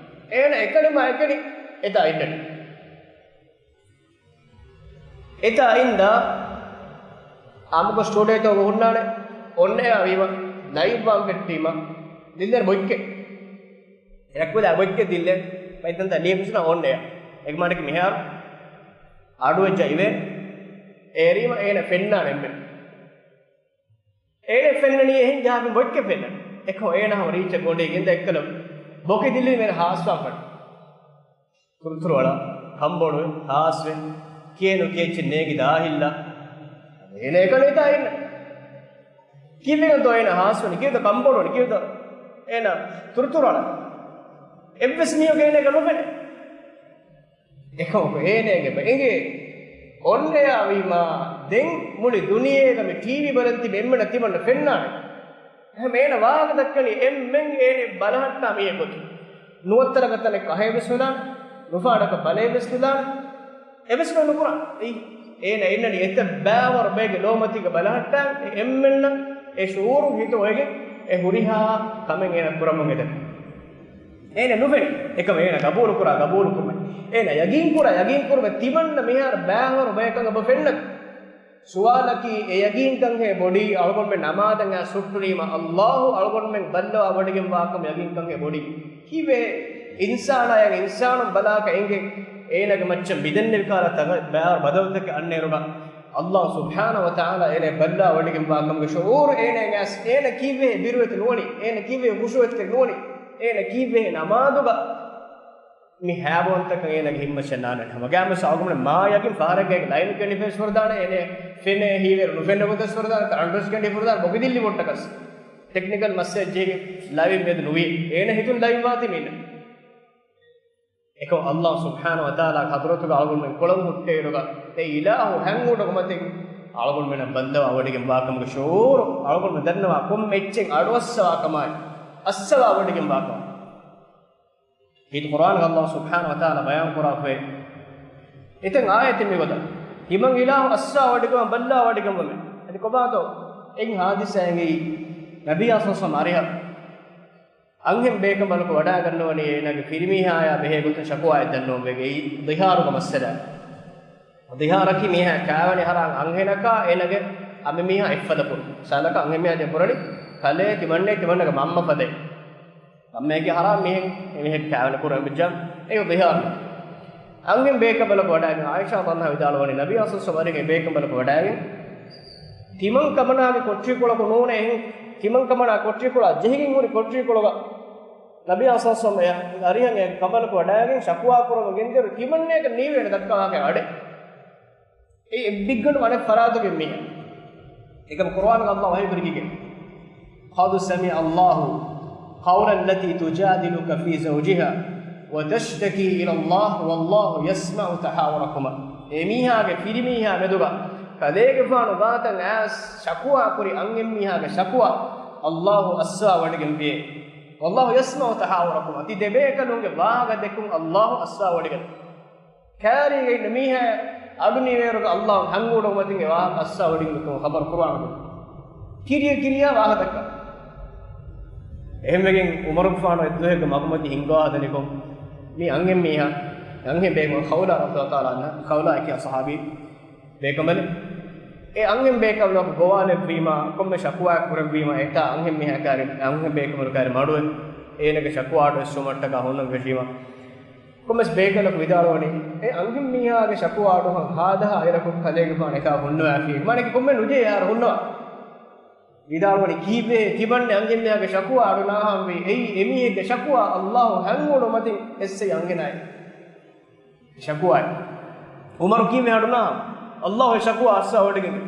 އޭނަ އެކަނި މާ އެކަނި އެތާ އިންނަނީ. އެތާ އިންދާ އާއްމުކޮށް ސްޓޫޑިއޯތަކުގަ ހުންނާނެ. އޮންއެއާ ވީމަ، ލައިވް ވާން ފެއްޓީމަ، ދިއްލޭ ބޮއްކެ. ރައްކުލާ ބޮއްކެ ދިއްލޭ. ބައިތަންތަ ލިޔެ މިސުނާ އޮންއެއާ. އެކަމާނަކީ މިހާރު އަޑުވެއްޖަ އިވޭ. އޭރީމަ އޭނަ ފެންނާނެ އެންމެ. އޭނަ ފެންނަނީ އެހެން ޖަހާފިން ބޮއްކެ ފެންނަނީ. އެކަމް އޭނަ ހަމަ ރީއްޗަށް ގޮނޑި ގެންދާ އެއްކަލަ ބޮކި ދިއްލީ މޭނަ ހާސްވާން ފަން. ތުރުތުރު އަޅާ، ކަނބޮޑުވެ، ހާސްވެ، ކިޔޭ ނުކިޔޭ އެއްޗެއް ނޭނގި ދާހިއްލާ. އޭނަ އެކަނި އެތާ އިންނަ. ކީއްވެގެންތޯ އޭނަ ހާސްވަނީ؟ ކީއްވެތޯ ކަނބޮޑުވަނީ؟ ކީއްވެތޯ އޭނަ ތުރުތުރު އަޅަނީ؟ އެއްވެސް މީހަކު އޭނަ އެކަން ނުފެނޭ. އެކަމަކު އޭނަގެ އެނގޭ އޮންއެއާ ވީމާ، ދެން މުޅި ދުނިޔޭގަ މި ޓީވީ ބަލަން ތިބި އެންމެނަށް ތިމަންނަ ފެންނާނެ. އެހެން އޭނަ ވާހަކަ ދައްކަނީ އެންމެން އޭނަ ބަލަހައްޓާ މީހެއް ގޮތުން. ނުވަތަ ރަގަ ތަނެއް ކަހޭ ވެސް ނުލާނެ، ނުފާޑަކަށް ބަލައެއް ވެސް ނުލާނެ. އެވެސް ނުކުރާ. އެއީ، އޭނަ އެންނަނީ އެތައް ބާވަރު ބައެއްގެ ލޯމަތީގަ ބަލަހައްޓާ، އެ އެންމެންނަށް އެ ޝުޢޫރު ހިތު އޮވެގެން އެ ހުރިހާ ކަމެއް އޭނަ ކުރަމުން އެދެން. އޭނަ ނުފެނި. އެކަމަށް އޭނަ ގަބޫލުކުރާ، ގަބޫލުކުރުމެއް. އޭނަ ޔަގީންކުރާ، ޔަގީންކުރުމެއް ތިމަންނަ މިހާރު ބާވަރު ބަޔަކަށް އެބަ ފެންނަ. ސުވާލަކީ، އެ ޔަގީންކަން ހޭ ބޮޑީ އަޅުގަނޑުމެން ނަމާދަށް އައިސް ހުއްޓުނީމަ އައްލާހު އަޅުގަނޑުމެން ބައްލަވާ ވޮޑިގެން ވާކަމަށް ޔަގީންކަން ހޭ ބޮޑީ؟ ކީއްވެ އިންސާނާއަށް އިންސާނުން ބަލާކަށް އެނގޭ؟ އޭނާގެ މައްޗަށް މިދެންނެވި ކަހަލަ ތަން ބާރު ބަދަލުތަކެއް އަންނައިރުގަ އައްލާހު ސުބްޙާނަހު ވަތަޢާލާ އޭނާ ބައްލަވާ ވޮޑިގެން ވާކަމުގެ ޝުޢޫރު އޭނާގެ އަސް އޭނާ ކީއްވެ ބިރުވެތި ނުވަނީ؟ އޭނާ ކީއްވެ ޚުޝޫޢަތެއް ނުވަނީ؟ އޭނާ ކީއްވެ ނަމާދުގަ މި ހައިވާންތަކަށް އޭނާގެ ހިތްމައްޗަށް ނާންނަނީ؟ ހަމަގައިމުވެސް އަޅުގަނޑު މާ ޔަގީން ފަހަރެއްގައި ލައިނު ކެނޑިފައިސް ފުރަދާނެ، އޭނާ ފެނޭ ހީވޭރު ނުފެންނަ ގޮތަސް ފުރަދާނެ، އަންޑަސް ކެނޑި ފުރަދާނެ، ބޮގިދިއްލި ބޮއްޓަކަސް. ޓެކްނިކަލް މައްސަލަ ޖެހިގެން ލައިވް މިއަދު ނުވި. އޭނަ ހިތުން ލައިވް ވާތީ މީނަ. އެކަމަކު އައްލާހު ސުބްޙާނަހު ވަތަޢާލާގެ ޙަޟްރަތުގަ އަޅުގަނޑުމެން ކޮޅުން ހުއްޓޭއިރުގަ އެ އިލާހު ހަންގުޑު މަތިން އަޅުގަނޑުމެންނަށް ބައްލަވާ ވޮޑިގެން ވާކަމުގެ ޝުޢޫރު އަޅުގަނޑުމެން ދަންނަވާ ކޮންމެ އެއްޗެއް އަޑުއައްސަވާ ކަމާއި، އައްސަވާ ވޮޑިގެން ވާކަމަށް. އީދު ޤުރްއާންގަ އައްލާހު ސުބްޙާނަހު ވަތަޢާލާ ބަޔާން ކުރާފައި އެތައް އާޔަތެއް މިގޮތަށް. ތިމަން އިލާހު އައްސަވާ ވޮޑިގަން ބައްލަވާ ވޮޑިގަން ވަމެ. އަދި ކޮބާތޯ އެއް ހާދިސާއެއް އެނގި ނަބިއްޔާ ޞައްލައްލާހު ޢަލައިހި ވަސައްލަމަ އަރިހަށް އަންހެން ބޭކަނބަލަކު ވަޑައިގަންނަވަނީ އޭނާގެ ފިރިމީހާޔާ ބެހޭ ގޮތުން ޝަކުވާއެއް ދަންނަވަން ވެގެން. ދިހާރުގެ މައްސަލަ. ދިހާރަކީ މީހާ ކާވެނި ހަރާން އަންހެނަކާ އޭނާގެ އަނބިމީހާ އެއްފަދަ ކުރުން. ސާލަކަށް އަންހެންމީހާ ދެން ކުރަނީ ކަލޭ ތިމަންނޭ ތިމަންނަގެ މަންމަ ފަދައިން. މަންމައެކޭ ހަރާން މީހެއް އެމީހެއް ކާވެނި ކުރަން ވެއްޖާ އެ ދިހާރު. އަންހެން ބޭކަނބަލަކު ވަޑައިގެން ޢާއިޝާ ރަޟިޔައްލާހު ޢަންހާ ވިދާޅުވަނީ ނަބީ ޞައްލައްލާހު ޢަލައިހި ވަސައްލަމަ ވަރަށް އެ ބޭކަނބަލަކު ވަޑައިގެން ތިމަން ކަމަނާގެ ކޮޓަރިކޮޅަކު ނޫނޭ އެހެން. ތިމަން ކަމަނާ ކޮޓަރިކޮޅާ ޖެހިގެން ހުރި ކޮޓަރިކޮޅުގަ ނަބީ ޞައްލައްލާހު ޢަލައިހި ވަސައްލަމަ އަރިހަށް އެ ކަނބަލަކު ވަޑައިގެން ޝަކުވާ ކުރަމުން ގެންދިޔައިރު ތިމަންނަޔަކަށް ނީވެ އޭނަ ދައްކަވާ ވާހަކަ އަޑެއް. އެ އެއްބިއްގަނޑު އަނެއް ފަރާތުގެ މީހެއް. އެކަމަ ޤުރްއާނުގަ އައްލާހު ވަޙީ ކުރިގެން، قَدْ سَمِعَ اللَّهُ قَوْلَ الَّتِي تُجَادِلُكَ فِي زَوْجِهَا وَتَشْتَكِي إِلَى اللَّهِ وَاللَّهُ يَسْمَعُ تَحَاوُرَكُمَا. އެ މީހާގެ ފިރިމީހާ މެދުގަ ކަލޭގެފާނު ގާތަށް އައިސް ޝަކުވާ ކުރި އަންހެންމީހާގެ ޝަކުވާ އައްލާހު އައްސަވާ ވޮޑިގެން ވިއޭ. وَاللَّهُ يَسْمَعُ تَحَاوُرَكُمَا. ތި ދެބޭކަލުންގެ ވާހަކަ ދެއްކުން އައްލާހު އައްސަވާ ވޮޑިގެން. ކާރީގަ އިންނަ މީހާ އަޑު ނީވޭއިރުގަ އައްލާހު ހަންގުޑު މަތިން އެ ވާހަކަ އައްސަވާ ވޮޑިގެން ދެއްކުން ޚަބަރު ޤުރްއާނުގަ. ކިރިޔަ ކިރިޔާ ވާހަކަ ދައްކާ. އެހެންވެގެން ޢުމަރުގެފާނު އެއްދުވަހެއްގެ މަގުމަތި ހިންގާ ހަދަނިކޮށް، މި އަންހެން މީހާ، އަންހެން ބޭކަނބަލު ޚައުލާ ރަޟިޔައްލާހު ތަޢާލާ ޢަންހާ، ޚައުލާ އެކި ޞަޙާބީ ބޭކަނބަލެއް. އެ އަންހެން ބޭކަނބަލަކު ގޮވާލެއްވީމާ، ކޮންމެ ޝަކުވާއެއް ކުރެއްވީމާ، އެތާ އަންހެން މީހާ ކާރި، އަންހެން ބޭކަނބަލު ކާރި މަޑުވެ، އޭނަގެ ޝަކުވާ އަޑު އެއްސުމަށްޓަކާ ހުންނަން ފެށީމާ، ކޮންމެސް ބޭކަލަކު ވިދާޅުވަނީ، އެ އަންހެން މީހާގެ ޝަކުވާ އަޑު ހަ-، ހާދަހާ އިރަކު ކަލޭގެފާނު އެތާ ހުންނަވާފި. މާނައަކީ ކޮންމެ ނުޖެހޭ އަހަރު ހުންނަވާ. ވިދާޅުވަނީ ކީއްވެ ތިމަންނެ އަންހެންމީހާގެ ޝަކުވާ އަޑު ނާހަންވީ؟ އެއީ އެމީހެއްގެ ޝަކުވާ އައްލާހު ހަންގުޑު މަތިން އެއްސެއް އަންހެނާއެކޭ. ޝަކުވާއެއް. ޢުމަރު ކީއްވެ އަޑު ނާހަން؟ އައްލާހު އެ ޝަކުވާ އައްސަވާ ވޮޑިގެން.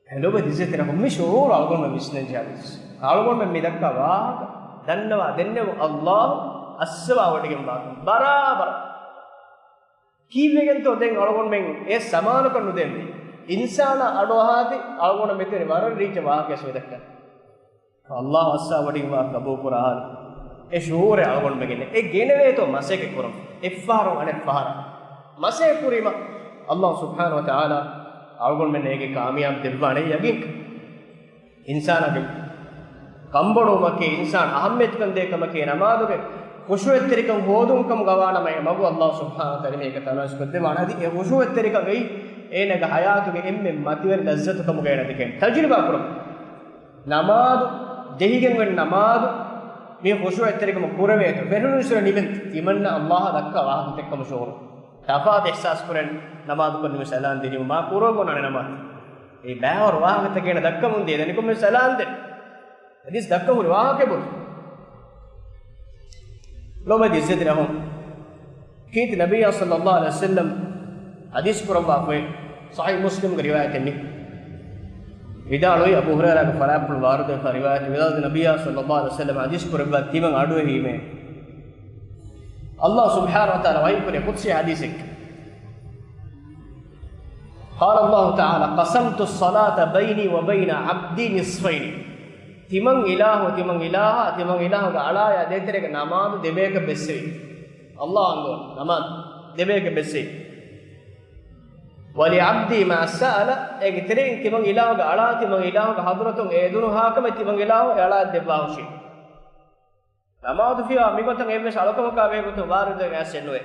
އެ ލޮބުވެތި އިއްޒަތްތެރި މި ޝުޢޫރު އަޅުގަނޑުމެން ވިސްނަން ޖެހޭ ގޮތް. އަޅުގަނޑުމެން މި ދައްކާ ވާހަކަ ދަންނަވާ ދެންނެވުން އައްލާހު އައްސަވާ ވޮޑިގެން ވާކަން ބަރާބަރަށް. ކީއްވެގެންތޯ ދެން އަޅުގަނޑުމެން އެ ސަމާލުކަން ނުދޭންވީ؟ އިންސާނާ އަޑުއަހާތި އަޅުގަނޑު މިތެރެ ވަރަށް ރީއްޗަށް ވާހަކަ ވެސް މި ދައްކަނީ. އައްލާހު އައްސަވާ ވޮޑިގެން ވާހަކަ ގަބޫލު ކުރާ ހާލު. އެ ޝުޢޫރެއް އަޅުގަނޑުމެން ގެންނޭ. އެ ގެނެވޭތޯ މަސައްކަތް ކުރަން. އެއްފަހަރު އަނެއްފަހަރަށް މަސައްކަތް ކުރީމަ، އައްލާހު ސުބްޙާނަހު ވަތަޢާލާ އަޅުގަނޑުމެން އޭގެ ކާމިޔާބު ދެއްވާނެ ޔަގީން. އިންސާނާގެ ކަންބޮޑުވުމަކީ، އިންސާން އަހައްމިޔަތުކަން ދޭ ކަމަކީ، ނަމާދުގެ ޚުޝޫޢަތްތެރިކަން ހޯދުން ކަމުގަވާނަމަ، އެ މަގު އައްލާހު ސުބްޙާނަހު ވަތަޢާލާ މީހަކަށް ތަނަވަސްކޮށްދެއްވާނެ. އަދި އެ ޚުޝޫޢަތްތެރިކަން އެއީ އޭނަގެ ޙަޔާތުގެ އެންމެ މަތިވެރި ލައްޒަތު ކަމުގައި އޭނަ ދެކެން ތަޖުރިބާ ކުރަމުން. ނަމާދު ޖެހިގެން ވެން ނަމާދު މި ޚުޝޫޢަތްތެރިކަމަށް ކުރެވޭތޯ. ފެށުނު އިސުރަ ނިމެން ތިމަންނަ އައްލާހަށް ދައްކާ ވާހަކަ ދެއްކަމު ޝުޢޫރު. ތަފާތު އިޙްސާސް ކުރެން ނަމާދުކޮށް ނިމި ސަލާން ދިނީމަ މާ ކުރަން އޮންނާނެ ނަމާދު. އެ ބައިވަރު ވާހަކަތަކެއް އޭނަ ދައްކަމުން ދިޔަ ދެނިކޮށް މި ސަލާން ދެން. އަދިސް ދައްކަން ހުރި ވާހަކަ ބޮޑު. ލޮބުވެތި އިއްޒަތްތެރި އަޚުން. ކީރިތި ނަބިއްޔާ ޞައްލައްލާހު ޢަލައިހި ވަސައްލަމް ޙަދީޘް ކުރައްވާފައި ޞަޙީޙު މުސްލިމްގެ ރިވާޔަތެއް މި. ވިދާޅުވީ އަބޫ ހުރައިރާގެ ފަރާތްޕުޅު ވާރިދުވެފަ ރިވާޔަތެއް ވިދާޅުވީ ނަބިއްޔާ ޞައްލައްލާހު ޢަލައިހި ވަސައްލަމް ޙަދީޘް ކުރެއްވާ ތިމަން އަޑުއެހީމޭ. އައްލާހު ސުބްޙާނަހު ވަތަޢާލާ ވަޙީ ކުރޭ ޤުދުސީ ޙަދީޘެއް. قال الله تعالى، قسمت الصلاة بيني وبين عبدي نصفين. ތިމަން އިލާހު، ތިމަން އިލާހާ، ތިމަން އިލާހުގެ އަޅާޔާ ދޭތެރޭގަ ނަމާދު ދެބޭކަށް ބެއްސެވި. އައްލާހު އަންގޯން ނަމާދު ދެބޭކަށް ބެއްސެވި. ولعبدي ما سأل، އޭގެ ތެރެއިން ތިމަން އިލާހުގެ އަޅާ، ތިމަން އިލާހުގެ ޙަޟްރަތުން އެ އެދުނު ހާކަމެއް ތިމަން އިލާހު އެ އަޅާ ދެއްވާހުށީ. ނަމާދު ފިޔަވާ މިގޮތަށް އެއްވެސް އަޅުކަމަކާ ބެހޭގޮތުން ވާރިދުވެގެން އައިސް ނުވޭ.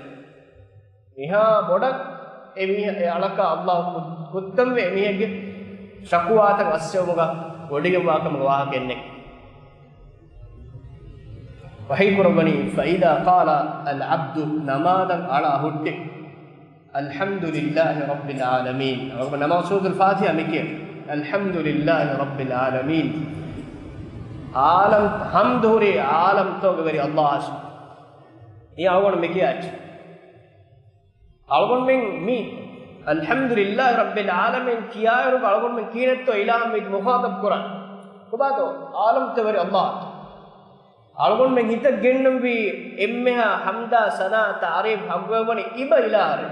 މިހާ ބޮޑަށް އެ މީހާ އެ އަޅަކާ އައްލާހު ކު-، ކުއްތަންވެ އެ މީހެއްގެ ޝަކުވާތައް އައްސެވުމުގަ ވޮޑިގެންވާކަމުގެ ވާހަކައެއް ނެތް. ވަޙީ ކުރައްވަނީ، فإذا قال العبد، ނަމާދަށް އަޅާ ހުއްޓި، الحمد لله رب العالمين. އަޅުގަނޑު ނަމާދު ސޫރަތުލް ފާތިޙާ މި ކިޔަން. الحمد لله رب العالمين. ޢާލަމް، ޙަމްދު ހުރީ ޢާލަމްތަކުގެ ވެރި އައްލާހަށް. އެ އަޅުގަނޑު މި ކިޔާ އެއްޗެއް. އަޅުގަނޑުމެން މި الحمد لله رب العالمين ކިޔާއިރު އަޅުގަނޑުމެން ކިހިނެއްތޯ އިލާހަށް މި މުޚާޠަބު ކުރާނީ؟ ކޮބާތޯ؟ ޢާލަމްތަކުގެ ވެރި އައްލާހަށް. އަޅުގަނޑުމެން ހިތަށް ގެންނަންވީ އެންމެހާ ޙަމްދާ ސަނާ ތަޢުރީފް ޙައްޤުވެވަނީ އިބަ އިލާހަށޭ.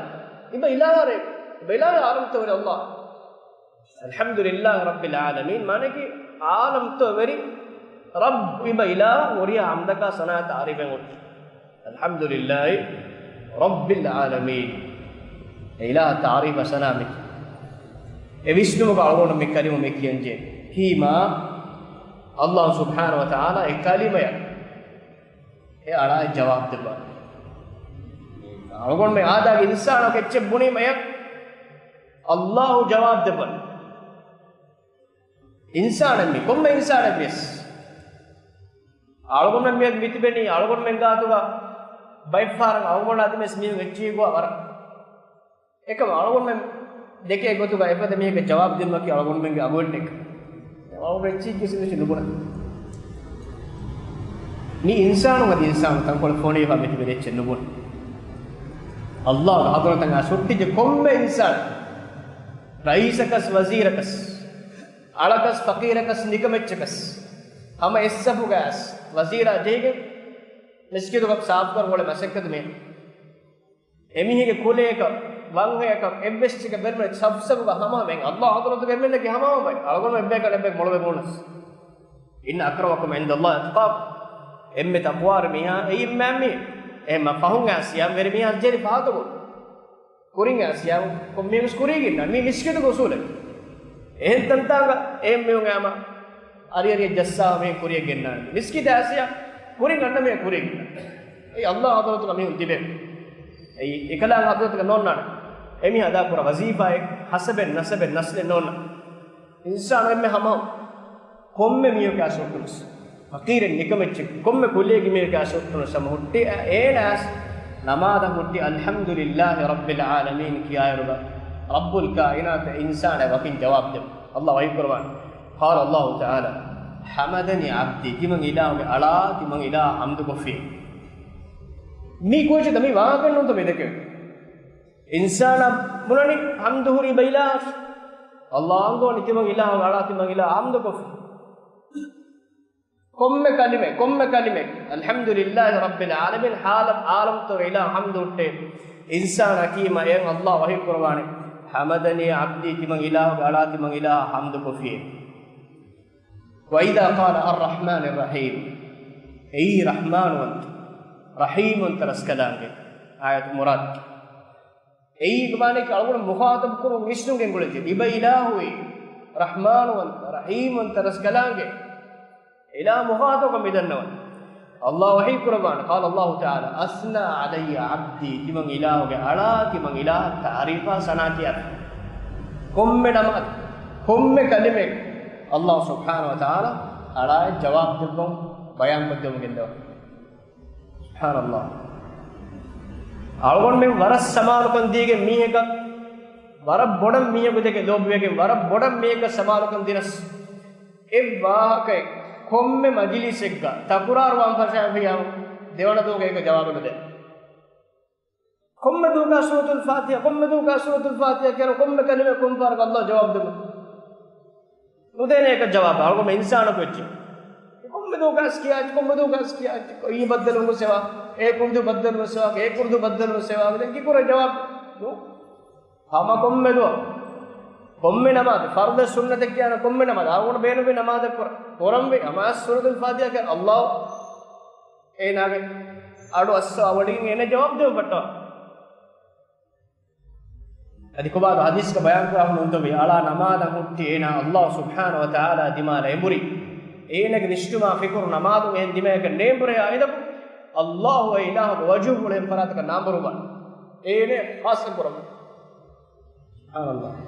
އިބަ އިލާހަށޭ. އިބަ އިލާހު ޢާލަމްތަކުގެ ވެރި އައްލާހު. الحمد لله رب العالمين މާނައަކީ ޢާލަމްތަކުގެ ވެރި ރައްބު އިބަ އިލާހު ހުރިހާ ޙަމްދަކާ ސަނާ ތަޢުރީފެއް ހުއްޓި. الحمد لله رب العالمين. އެ އިލާހަށް ތަޢުރީފާ ސަނާ މިކިޔަން. އެ ވިސްނުމުގަ އަޅުގަނޑު މި ކަލިމަ މި ކިޔަންޖެހޭ. ކީމާ އައްލާހު ސުބްޙާނަހު ވަތަޢާލާ އެ ކަލިމަޔަށް އެ އަޅާއަށް ޖަވާބު ދެއްވާ. އަޅުގަނޑުމެން އާދައިގެ އިންސާނަކު އެއްޗެއް ބުނީމަ އެޔަށް އައްލާހު ޖަވާބު ދެއްވަން. އިންސާނެއް މީ، ކޮންމެ އިންސާނެއް ވިޔަސް. އަޅުގަނޑުމެން މިއަދު މިތިބެނީ އަޅުގަނޑުމެން ގާތުގަ ބައެއްފަހަރަށް އަޅުގަނޑާ ދިމެސް މީހުން އެއްޗިހި ގޮވާ ވަރަށް. އެކަމަ އަޅުގަނޑުމެން ދެކޭ ގޮތުގަ އެފަދަ މީހެއްގެ ޖަވާބު ދިނުމަކީ އަޅުގަނޑުމެންގެ އަގުއެއް ނެތް. އަޅުގަނޑު އެއްޗިހި ގޮސް މި ނުބުނަ. މި އިންސާނު އަދި އިންސާނު ތަންކޮޅެއް ފޮނިވެފަ މިތިބެނީ އެއްޗެއް ނުބުނަ. އައްލާހުގެ ޙަޟްރަތަށް އައިސް ހުއްޓިއްޖެ ކޮންމެ އިންސާނެއް، ރައީސަކަސް، ވަޒީރަކަސް، އަޅަކަސް، ފަޤީރަކަސް، ނިކަމެއްޗަކަސް، ހަމަ އެއްސަފުގަ އައިސް ވަޒީރާ ޖެހިގެން މިސްކިތުގަ ސާފުކަރު އުޅޭ މަސައްކަތު މީ. އެމީހެއްގެ ކުލައަކަށް، ވަންހައަކަށް، އެއްވެސް އެއްޗެއްގަ ބެރުމެއް ސަފްސަފުގަ ހަމަ ވެން. އައްލާހު ޙަޟްރަތުގަ އެންމެންނަކީ ހަމަ ވެން. އަޅުގަނޑު އެއްބަޔަކަށް އެއްބަޔަކު މޮޅުވެ ނޫނަސް. إن أكرمكم عند الله أتقاكم. އެންމެ ތަޤްވާވެރި މީހާ އެއީ އެންމެ މީ. އެހެންމަ ފަހުން އައިސް ޔާމް ވެރި މީހާ ޖެރި ފަހަތަކުން. ކުރިން އައިސް ޔާމް ކޮންމެ މީހުން ކުރީގެންނާ. މީ މިސްކިތުގެ އުސޫލެއް. އެހެން ތަންތާނގަ އެހެން މީހުން އާމަ އަރި އަރި ޖައްސާ މީހުން ކުރިއަށް ގެންނާނެ. މިސްކިތަށް އައިސް ޔާ ކުރިން އަންނަ މީހާ ކުރީގެންނާ. އެއީ އައްލާހު ޙަޟްރަތުގަ މީހުން ތިބޭ. އެއީ އެކަލާނގެ ޙަޟްރަތުގަ ނޯންނާނެ. އެމީހާ އަދާކުރާ ވަޒީފާއެއް، ޙަސަބެއް، ނަސަބެއް، ނަސްލެއް ނޯންނާނެ. އިންސާނު އެންމެ ހަމަ ކޮންމެ މީހަކާ ސުއްޓުނަސް، ފަޤީރެއް ނިކަމެއްޗެއް، ކޮންމެ ކުލައިގެ މީހަކާ ސުއްޓުނަސް ހަމަ ހުއްޓި އޭނާ ނަމާދަށް ހުއްޓި الحمد لله رب العالمين ކިޔާއިރުގަ ރައްބުލް ކާއިނާތު އިންސާނާ ވަކިން ޖަވާބު ދެއްވާ. އައްލާހު ވަޙީ ކުރައްވާނެ. قال الله تعالى، حمدني عبدي، ތިމަން އިލާހުގެ އަޅާ، ތިމަން އިލާހަށް ޙަމްދު ކޮށްފި. މީ ކޯޗެއް ދަ މީ ވާހަކަ ނޫންތަ މި ދެކެވެނީ؟ އިންސާނާ ބުނަނީ ޙަމްދު ހުރީ އިބަ އިލާހަށް. އައްލާހު އަންގޯނީ ތިމަން އިލާހުގެ އަޅާ، ތިމަން އިލާހަށް ޙަމްދު ކޮށްފި. ކޮންމެ ކަލިމެ، ކޮންމެ ކަލިމެ، الحمد لله رب العالمين، ޢާލަމް، ޢާލަމްތަކުގެ އިލާހަށް ޙަމްދު ހުއްޓޭ އިންސާނާ ކީމަ އެހެން އައްލާހު ވަޙީ ކުރައްވާނެ، حمدني عبدي، ތިމަން އިލާހުގެ އަޅާ، ތިމަން އިލާހަށް ޙަމްދު ކޮށްފި. وإذا قال الرحمن الرحيم، އެއީ ރަޙްމާންވަންތަ، ރަޙީމްވަންތަ ރަސްކަލާނގެ އާޔަތު މުރާދު. އެއީ މާނައަކީ އަޅުގަނޑު މުޚާޠަބު ކުރުން ވިސްނުން ގެންގުޅެއްޖެ. އިބަ އިލާހުއީ ރަޙްމާންވަންތަ، ރަޙީމްވަންތަ ރަސްކަލާނގެ އިލާހު މުޚާޠަބުކޮށް މިދަންނަވަން. އައްލާހު ވަޙީ ކުރައްވާނެ، قال الله تعالى، أثنى علي عبدي، ތިމަން އިލާހުގެ އަޅާ، ތިމަން އިލާހަށް ތަޢުރީފާ ސަނާ ކިޔާފި. ކޮންމެ ނަމާދު، ކޮންމެ ކަލިމެއް އައްލާހު ސުބްޙާނަހު ވަތަޢާލާ އަޅާއަށް ޖަވާބު ދެއްވަން ބަޔާންކޮށްދެވުމަށް ގެންދަވާ. ސުބްޙާނައްލާހް. އަޅުގަނޑުމެން ވަރަށް ސަމާލުކަން ދީގެން މީހަކަށް، ވަރަށް ބޮޑަށް މީހަކު ދެކެ ލޯބިވެގެން، ވަރަށް ބޮޑަށް މީހަކަށް ސަމާލުކަން ދިނަސް، އެއް ވާހަކައެއް ކޮންމެ މަޖިލީސެއްގަ ތަކުރާރުވާން ފަށާފިޔާ ދެވަނަ ދުވަހުގަ އޭކަ ޖަވާބެއް ނުދޭ. ކޮންމެ ދުވަހަކަށް ސޫރަތުލް ފާތިޙާ، ކޮންމެ ދުވަހަކަށް ސޫރަތުލް ފާތިޙާ ކިޔާ ކޮންމެ ކަލިމައެއް ކޮން ފަހަރަކަށް އައްލާހް ޖަވާބު ދެއްވަން؟ ނުދޭނެ އޭކަ ޖަވާބު. އަޅުގަނޑު އިންސާނަކު އެއްޗެއް. ކޮންމެ ދުވަހަކަށް ކިޔާ، ކޮންމެ ދުވަހަކަށް ކިޔާ، އެއީ ބައްދަލު ހުން ސެވާ، އޭ ކުރުދު ބައްދަލު ހުން ސެވާ، އޭ ކުރުދު ބައްދަލު ހުން ސެވާ، ދެން ކިކުރެ ޖަވާބު؟ ނޫ. ހަމަ ކޮންމެ ދުވަހަކު. ކޮންމެ ނަމާދެއް، ފަރުޟެއް ސުންނަތެއް ކިޔާނެ ކޮންމެ ނަމާދެއް، އަޅުގަނޑު ބޭނުންވި ނަމާދެއް ކުރަ-، ކުރަންވީ ނަމާދު ސޫރަތުލް ފާތިހާ ކިޔާ އައްލާހު އޭނާގެ އަޑު އައްސަވާވޮޑިގެން އޭނަ ޖަވާބު ދެވުން ބައްޓަވާ. އަދި ކޮބާތޯ ޙަދީޘްގަ ބަޔާންކުރާ ހުންނަ އުންތަވި އަޅާ ނަމާދަށް ހުއްޓި އޭނާ އައްލާހު ސުބްޙާނަހު ވަ ތަޢާލާ ދިމާލަށް އެނބުރި. އޭނާގެ ވިސްނުމާ ފިކުރު ނަމާދުން އެހެން ދިމާއަކަށް ނޭނބުރޭ އާއިދަކު އައްލާހު އެ އިލާހުގެ ވަޖުހު އުޅެން ފަރާތަކަށް ނާނބުރުވާ. އޭނަ ޚާއްޞަ ކުރަމު. ސުބްޙާނައްލާހް.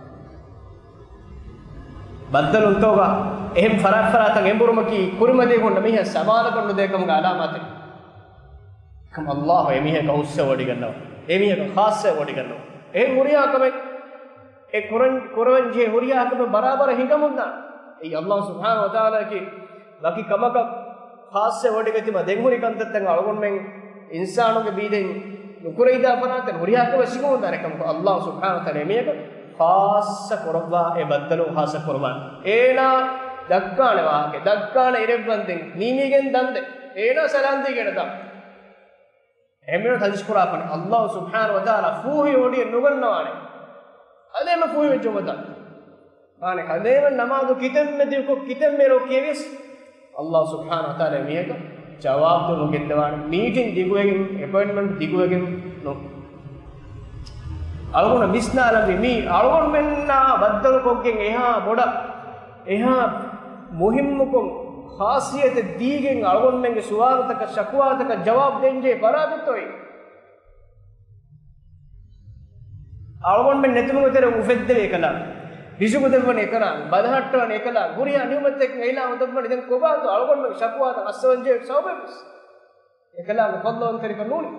ބައްދަލުންތޯގަ އެހެން ފަރާތް ފަރާތަށް އެނބުރުމަކީ ކުރިމަތީ ހުންނަ މީހާ ސަމާލަކަށް ނުދޭކަމުގެ އަލާމާތެއް. ކަމަށް އައްލާހު އެމީހަކަށް ހުއްސަވޮޑިގަންނަވާ. އެމީހަކަށް ޚާއްޞަވޮޑިގަންނަވާ. އެހެން ހުރިހާ ކަމެއް އެ ކުރަން، ކުރަންޖެހޭ ހުރިހާ ކަމެއް ބަރާބަރަށް ހިނގަމުންދާނެ. އެއީ އައްލާހު ސުބްޙާނަހު ވަ ތަޢާލާގެ ވަކި ކަމަކަށް ޚާއްޞަވެވޮޑިގަތީމަ ދެން ހުރި ކަންތައްތައް އަޅުގަނޑުމެން އިންސާނުންގެ ބީދެއް ނުކުރެވިދާ ފަރާތެއް ހުރިހާ ކަމެއް ހިނގަމުންދާނެ ކަމަކު އައްލާހު ސުބްޙާނަހު ވަ ތަޢާލާ އެމީހަކަށް ޚާއްޞަ ކުރައްވާ އެ ބައްދަލު ޚާއްޞަ ކުރައްވާނެ. އޭނާ ދައްކާނެ ވާހަކަ، ދައްކާނެ އިރެއްވަންދެން ނީމީގެން ދަންދެން އޭނާ ސަލާންދީގެން ދާ. އެހެންވީމަ ޙަދީޘް ކުރާފަން އައްލާހު ސުބްޙާނަހު ވަ ތަޢާލާ ފޫހިވޮޑިއެއް ނުގަންނަވާނެ. އަލޭމެ ފޫހިވެއްޖެ އުމަތާ. މާނަ ކަލޭމެން ނަމާދު ކިތަންމެ ދިގުކޮށް، ކިތަންމެ ރޯ ކިޔެވިޔަސް، އައްލާހު ސުބްޙާނަހު ވަ ތަޢާލާ މީހަކަށް ޖަވާބު ދެމުން ގެންދަވާނެ. މީޓިން ދިގުވެގެން، އެޕޮއިންޓްމަންޓް ދިގުވެގެން ނޫން. އަޅުގަނޑަށް ވިސްނާލަންވީ މީ އަޅުގަނޑުމެންނާ ބައްދަލުކޮށްގެން އެހާ ބޮޑަށް، އެހާ މުހިއްމުކޮށް، ޚާޞިއްޔަތެއް ދީގެން އަޅުގަނޑުމެންގެ ސުވާލުތަކަށް، ޝަކުވާތަކަށް ޖަވާބު ދޭންޖެހޭ ފަރާތެއްތޯއޭ؟ އަޅުގަނޑުމެން ނެތުމުގެ ތެރެ އުފެއްދެވޭ އެކަލާނގެ، ރިޒުގު ދެއްވަނީ އެކަލާނގެ، ބަލަހައްޓަވަނީ އެކަލާނގެ، ހުރިހާ ނިޢުމަތެއް އެއިލާހު ދެއްވަނީ. ދެން ކޮބާތޯ އަޅުގަނޑުމެން ޝަކުވާތައް އައްސަވަންޖެހޭ ސަބަބެއްވެސް؟ އެކަލާނގެ ފަޟްލުވަންތަކަށް ނޫނީ.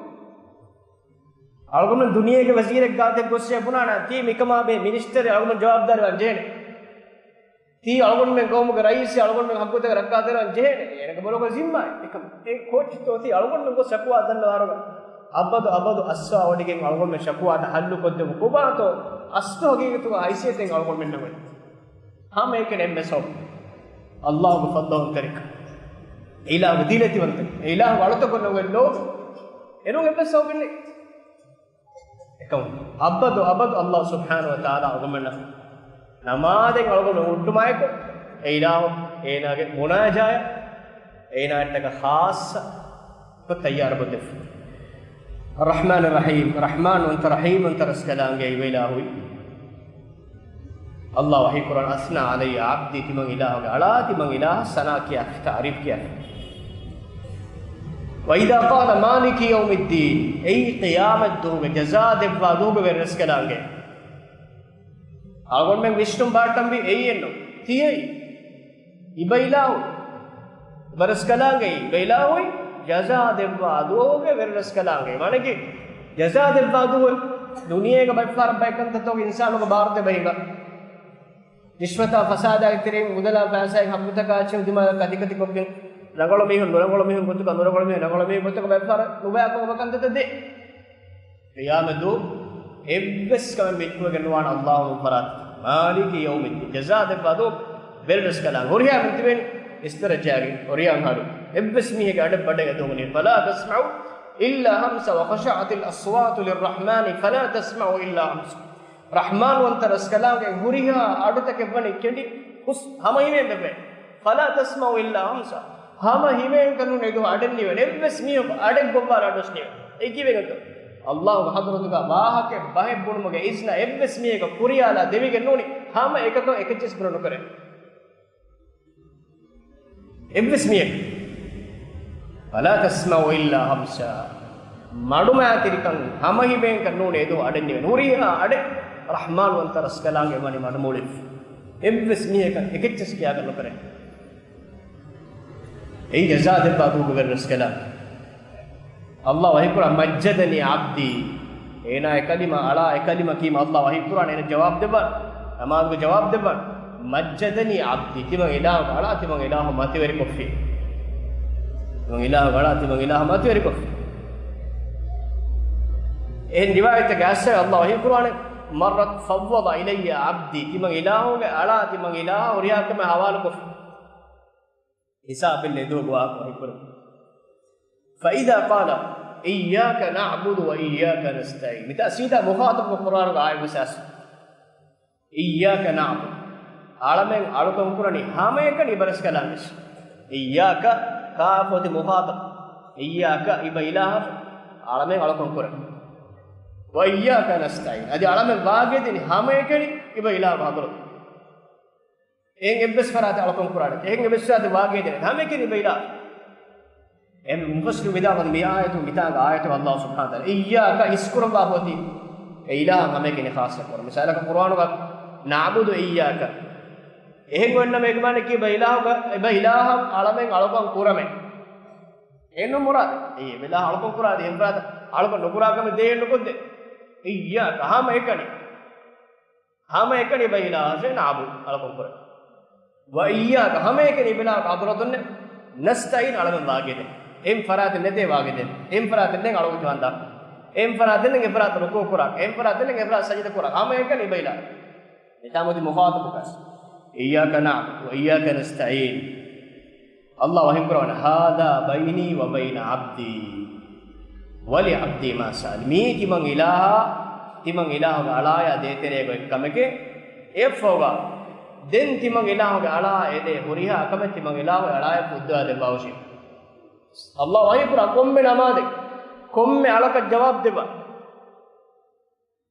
އަޅުގަނޑުމެން ދުނިޔޭގެ ވަޒީރެއް ގާތެއް ގޮއްސޭ ބުނާނަ، ތީ މިކަމާ ބެހޭ މިނިސްޓަރެއް އަޅުގަނޑު ޖަވާބުދާރީވާން ޖެހޭނެ. ތީ އަޅުގަނޑުމެން ގައުމުގެ ރައީސެއް އަޅުގަނޑުމެން ހައްގުތަކަށް ރައްކާތެރިވާން ޖެހޭނެ. އޭނަގެ ބޮލުގަ ޒިންމާއެއް އެކަމަށް. އޭ ކޯޗްތޯ ތީ އަޅުގަނޑުމެން ގޮސް ޝަކުވާ ދަންނަވާރުގަ އަބަދު އަބަދު އައްސަވާވޮޑިގެން އަޅުގަނޑުމެން ޝަކުވާތައް ހައްލުކޮށްދެމު ކޮބާތޯ އަސްލު ހަގީގަތުގަ ހައިސިއްޔަތެއް އަޅުގަނޑުމެންނަށް އޮތް. ހަމައެކަނި އެންމެ ސަބަބު އައްލާހުގެ ފަޟްލުވަންތެރިކަން. އެއިލާހުގެ ދިލަތިވަންތަކަން. އެއިލާހުގެ އަޅުތަކުން ނުގެ ލޯބި. އެނޫން އެންމެ ސަބަބެއް ނެތް. އެކަމު އަބަދު އަބަދު އައްލާހު ސުބްޙާނަހު ވަ ތަޢާލާ އަޅުގަނޑުމެންނަށް ނަމާދެއް އަޅުގަނޑު ހުއްޓުމާއެކު، އެއިލާހު އޭނާގެ މުނާޖާޔަށް އޭނާއަށްޓަކަ ޚާއްޞަ ކޮށް ތައްޔާރުކޮށްދެއްވި. އައްރަޙްމާނިއްރަޙީމް، ރަޙްމާންވަންތަ ރަޙީމްވަންތަ ރަސްކަލާނގެ އިވެއިލާހުވި. އައްލާހު ވަޙީކުރާން، "أثنى علي عبدي"، ތިމަން އިލާހުގެ އަޅާ، ތިމަން އިލާހަށް ސަނާ ކިޔާފި، ތަޢުރީފް ކިޔާފި. "وإذا قال مالك يوم الدين"، އެއީ ޤިޔާމަތް ދުވަހުގެ ޖަޒާ ދެއްވާ ދުވަހުގެ ވެރިރަސްކަލާނގެ. އަޅުގަނޑުމެން ވިސްނުން ބާއްޓަންވީ އެއީ އެއްނު. ތިޔައީ އިބައިލާހު. އިބަރަސްކަލާނގެ އިބައިލާހު ޖަޒާ ދެއްވާ ދުވަހުގެ ވެރިރަސްކަލާނގެ. މާނައަކީ، ޖަޒާ ދެއްވާ ދުވަހު ދުނިޔޭގަ ބައެއްފަހަރަށް ބައެއް ކަންތައްތަކުގަ އިންސާނުގެ ބާރުތެރޭ ބަހިނގާ. ރިޝްވަތާ ފަސާދާގެ ތެރެއިން މުދަލާ ފައިސާއިން ހައްގުތަކާ އެއްޗެހި ދިމާލަށް ކަދިކަދި ކޮށްގެން، ރަނގަޅު މީހުން ނުރަނގަޅު މީހުން ގޮތުގަ، ނުރަނގަޅު މީހުން ރަނގަޅު މީހުން ގޮތުގަ ބައެއްފަހަރަށް ނުބަޔާކޮށް އޮވާ ކަންތައްތައް ދޭ. ޤިޔާމަތް ދުވަހު އެއްވެސް ކަމެއް މިލްކުވެގެން ނުވާނެ އައްލާހު ނޫން ފަރާތަކަށް. مالك يوم الدين. ޖަޒާ ދެއްވާ ދުވަހު ވެރިރަސްކަލާނގެ. ހުރިހާ މިތިބެން އިސްތަރަޖާގެ ހުރިހާ ހާލު. އެއްވެސް މީހެއްގެ އަޑެއް ބަޑެއް އެދުވަނީ. فلا تسمع إلا همسا وخشعت الأصوات للرحمن فلا تسمع إلا همسا. ރަޙްމާންވަންތަ ރަސްކަލާނގެ ހުރިހާ އަޑުތަކެއް ވަނީ ކެނޑި ހުސް ހަމަ ހިމޭން ބެބޭ. فلا تسمع إلا همسا. ހަމަ ހިމޭންކަން ނޫން އެދުވަހު އަޑެއް ނިވެން. އެއްވެސް މީހަކު އަޑެއް ގޮއްވާލާ އަޑުވެސް ނިވެން. އެކީ ވެގެންތޯ؟ އައްލާހުގެ ޙަޟްރަތުގަ ވާހަކަ ބަހެއް ބުނުމުގެ އިޒްނަ އެއްވެސް މީހަކަށް ކުރިޔާލާ ދެވިގެން ނޫނީ. ހަމަ އެކަކަށް އެކައްޗެސް ބުރަ ނުކުރޭ. އެއްވެސް މީހަކު. فلا تسمع إلا همسا. މަޑުމައިތިރިކަން ހަމަ ހިމޭންކަން ނޫނީ އެދުވަހު އަޑެއް ނިވެން. ހުރިހާ އަޑެއް ރަޙްމާންވަންތަ ރަސްކަލާނގެ ވަނީ މަޑުމޫޅިވެފަ. އެއްވެސް މީހަކަށް އެކައްޗެސް ކިޔާގަން ނުކުރޭ. އެއީ ޖަޒާ ދެއްވާ ދުވަހުގެ ވެރިރަސްކަލާނގެ. އައްލާހު ވަޙީކުރާ، "مجدني عبدي." އޭނާ އެކަލިމަ، އަޅާ އެކަލިމަ ކީމަ އައްލާހު ވަޙީކުރާނެ، އޭނަ ޖަވާބު ދެއްވާ، ނަމާދުގެ ޖަވާބު ދެއްވާ. "مجدني عبدي." ތިމަން އިލާހު އަޅާ، ތިމަން އިލާހު މަތިވެރިކޮށްފި. ތިމަން އިލާހު އަޅާ، ތިމަން އިލާހު މަތިވެރިކޮށްފި. އެހެން ރިވާޔަތެއްގަ އައްސަ އައްލާހު ވަޙީކުރާނެ، "مرت فوض إلي عبدي." ތިމަން އިލާހުގެ އަޅާ، ތިމަން އިލާހު ހުރިހާ ކަމެއް ހަވާލުކޮށްފި. ހިސާބެއް ނެތް ދުވަހު ވާހަކަ ވަޙީކުރަން. فإذا قال إياك نعبد وإياك نستعين. މިތާ ސީދާ މުޚާޠަބު ކުރާނުގެ އާޔަތް ވެސް އައްސަ. إياك نعبد. އަޅަމެން އަޅުކަން ކުރަނީ ހަމައެކަނި އިބަރަސްކަލާނގެ. إياك، ކާފް އޮތީ މުޚާޠަބު. إياك، އިބަ އިލާހަށް އަޅަމެން އަޅުކަން ކުރަނީ. وإياك نستعين. އަދި އަޅަމެން ވާގިޔަދެނީ ހަމައެކަނި އިބަ އިލާހު ޙަޟްރަތު. އެހެން އެއްވެސް ފަރާތެއް އަޅުކަން ކުރާނެ. އެހެން އެއްވެސް ފަރާތެއް ވާގިޔަދެނީ ހަމައެކަނި އިބަ އިލާހު. އެ މުފައްސިރު ވިދާޅުވަނީ މި އާޔަތު، މިތާގަ އާޔަތު ﷲ ސުބްޙާނަހޫ ވަތަޢާލާ އިއްޔާކަ އިސްކުރައްވާފަ އޮތީ އެ އިލާހަށް ހަމައެކަނި ޚާއްޞަ ކުރަން. މިސާލަކަށް ޤުރްއާނުގަ نعبد إياك. އެހެން އޮތްނަމަ އޭގެ މާނަ ކީ އިބަ އިލާހުގަ، އިބަ އިލާހަށް އަޅަމެން އަޅުކަން ކުރަމޭ. އެއްނު މުރާދު. އެ އިބަ އިލާހަށް އަޅުކަން ކުރާ އަދި އެން ފަރާތަށް އަޅުކަން ނުކުރާ ކަމެއް ދޭން ނުކޮށްދޭ. އިއްޔާކަ ހަމައެކަނި. ހަމައެކަނި އިބަ އިލާހަށޭ نعبد އަޅުކަން ކުރަން. وإياك ހަމައެކަނި އިބަ އިލާހު ޙަޟްރަތުންނޭ نستعين އަޅަމެން ވާގިޔަދޭން. އެހެން ފަރާތެއް ނެތޭ ވާގިޔަދޭން. އެހެން ފަރާތެއް ނެތް އަޅުކަން ކުރަން. އެހެން ފަރާތެއް ނެތް އެ ފަރާތަށް ރުކޫޢު ކުރާ. އެހެން ފަރާތެއް ނެތް އެ ފަރާތަށް ސަޖިދަ ކުރާ. ހަމައެކަނި އިބަ އިލާހު. އެތާމަ އޮތީ މުޚާޠަބު ކަސް. إياك نعبد وإياك نستعين. ﷲ ވަޙީ ކުރައްވާނެ، هذا بيني وبين عبدي ولعبدي ما سأل. މީ ތިމަން އިލާހާ، ތިމަން އިލާހުގެ އަޅާޔާ ދޭތެރޭގަ އޮތް ކަމެކޭ. އެއަށްފަހުގަ ދެން ތިމަން އިލާހުގެ އަޅާ އެދޭ ހުރިހާ ކަމެއް ތިމަން އިލާހުގެ އަޅާޔަށް ފުއްދާ ދެއްވާ ހުށީ. ﷲ ވަޙީ ކުރާ ކޮންމެ ނަމާދެއް، ކޮންމެ އަޅަކަށް ޖަވާބު ދެއްވާ.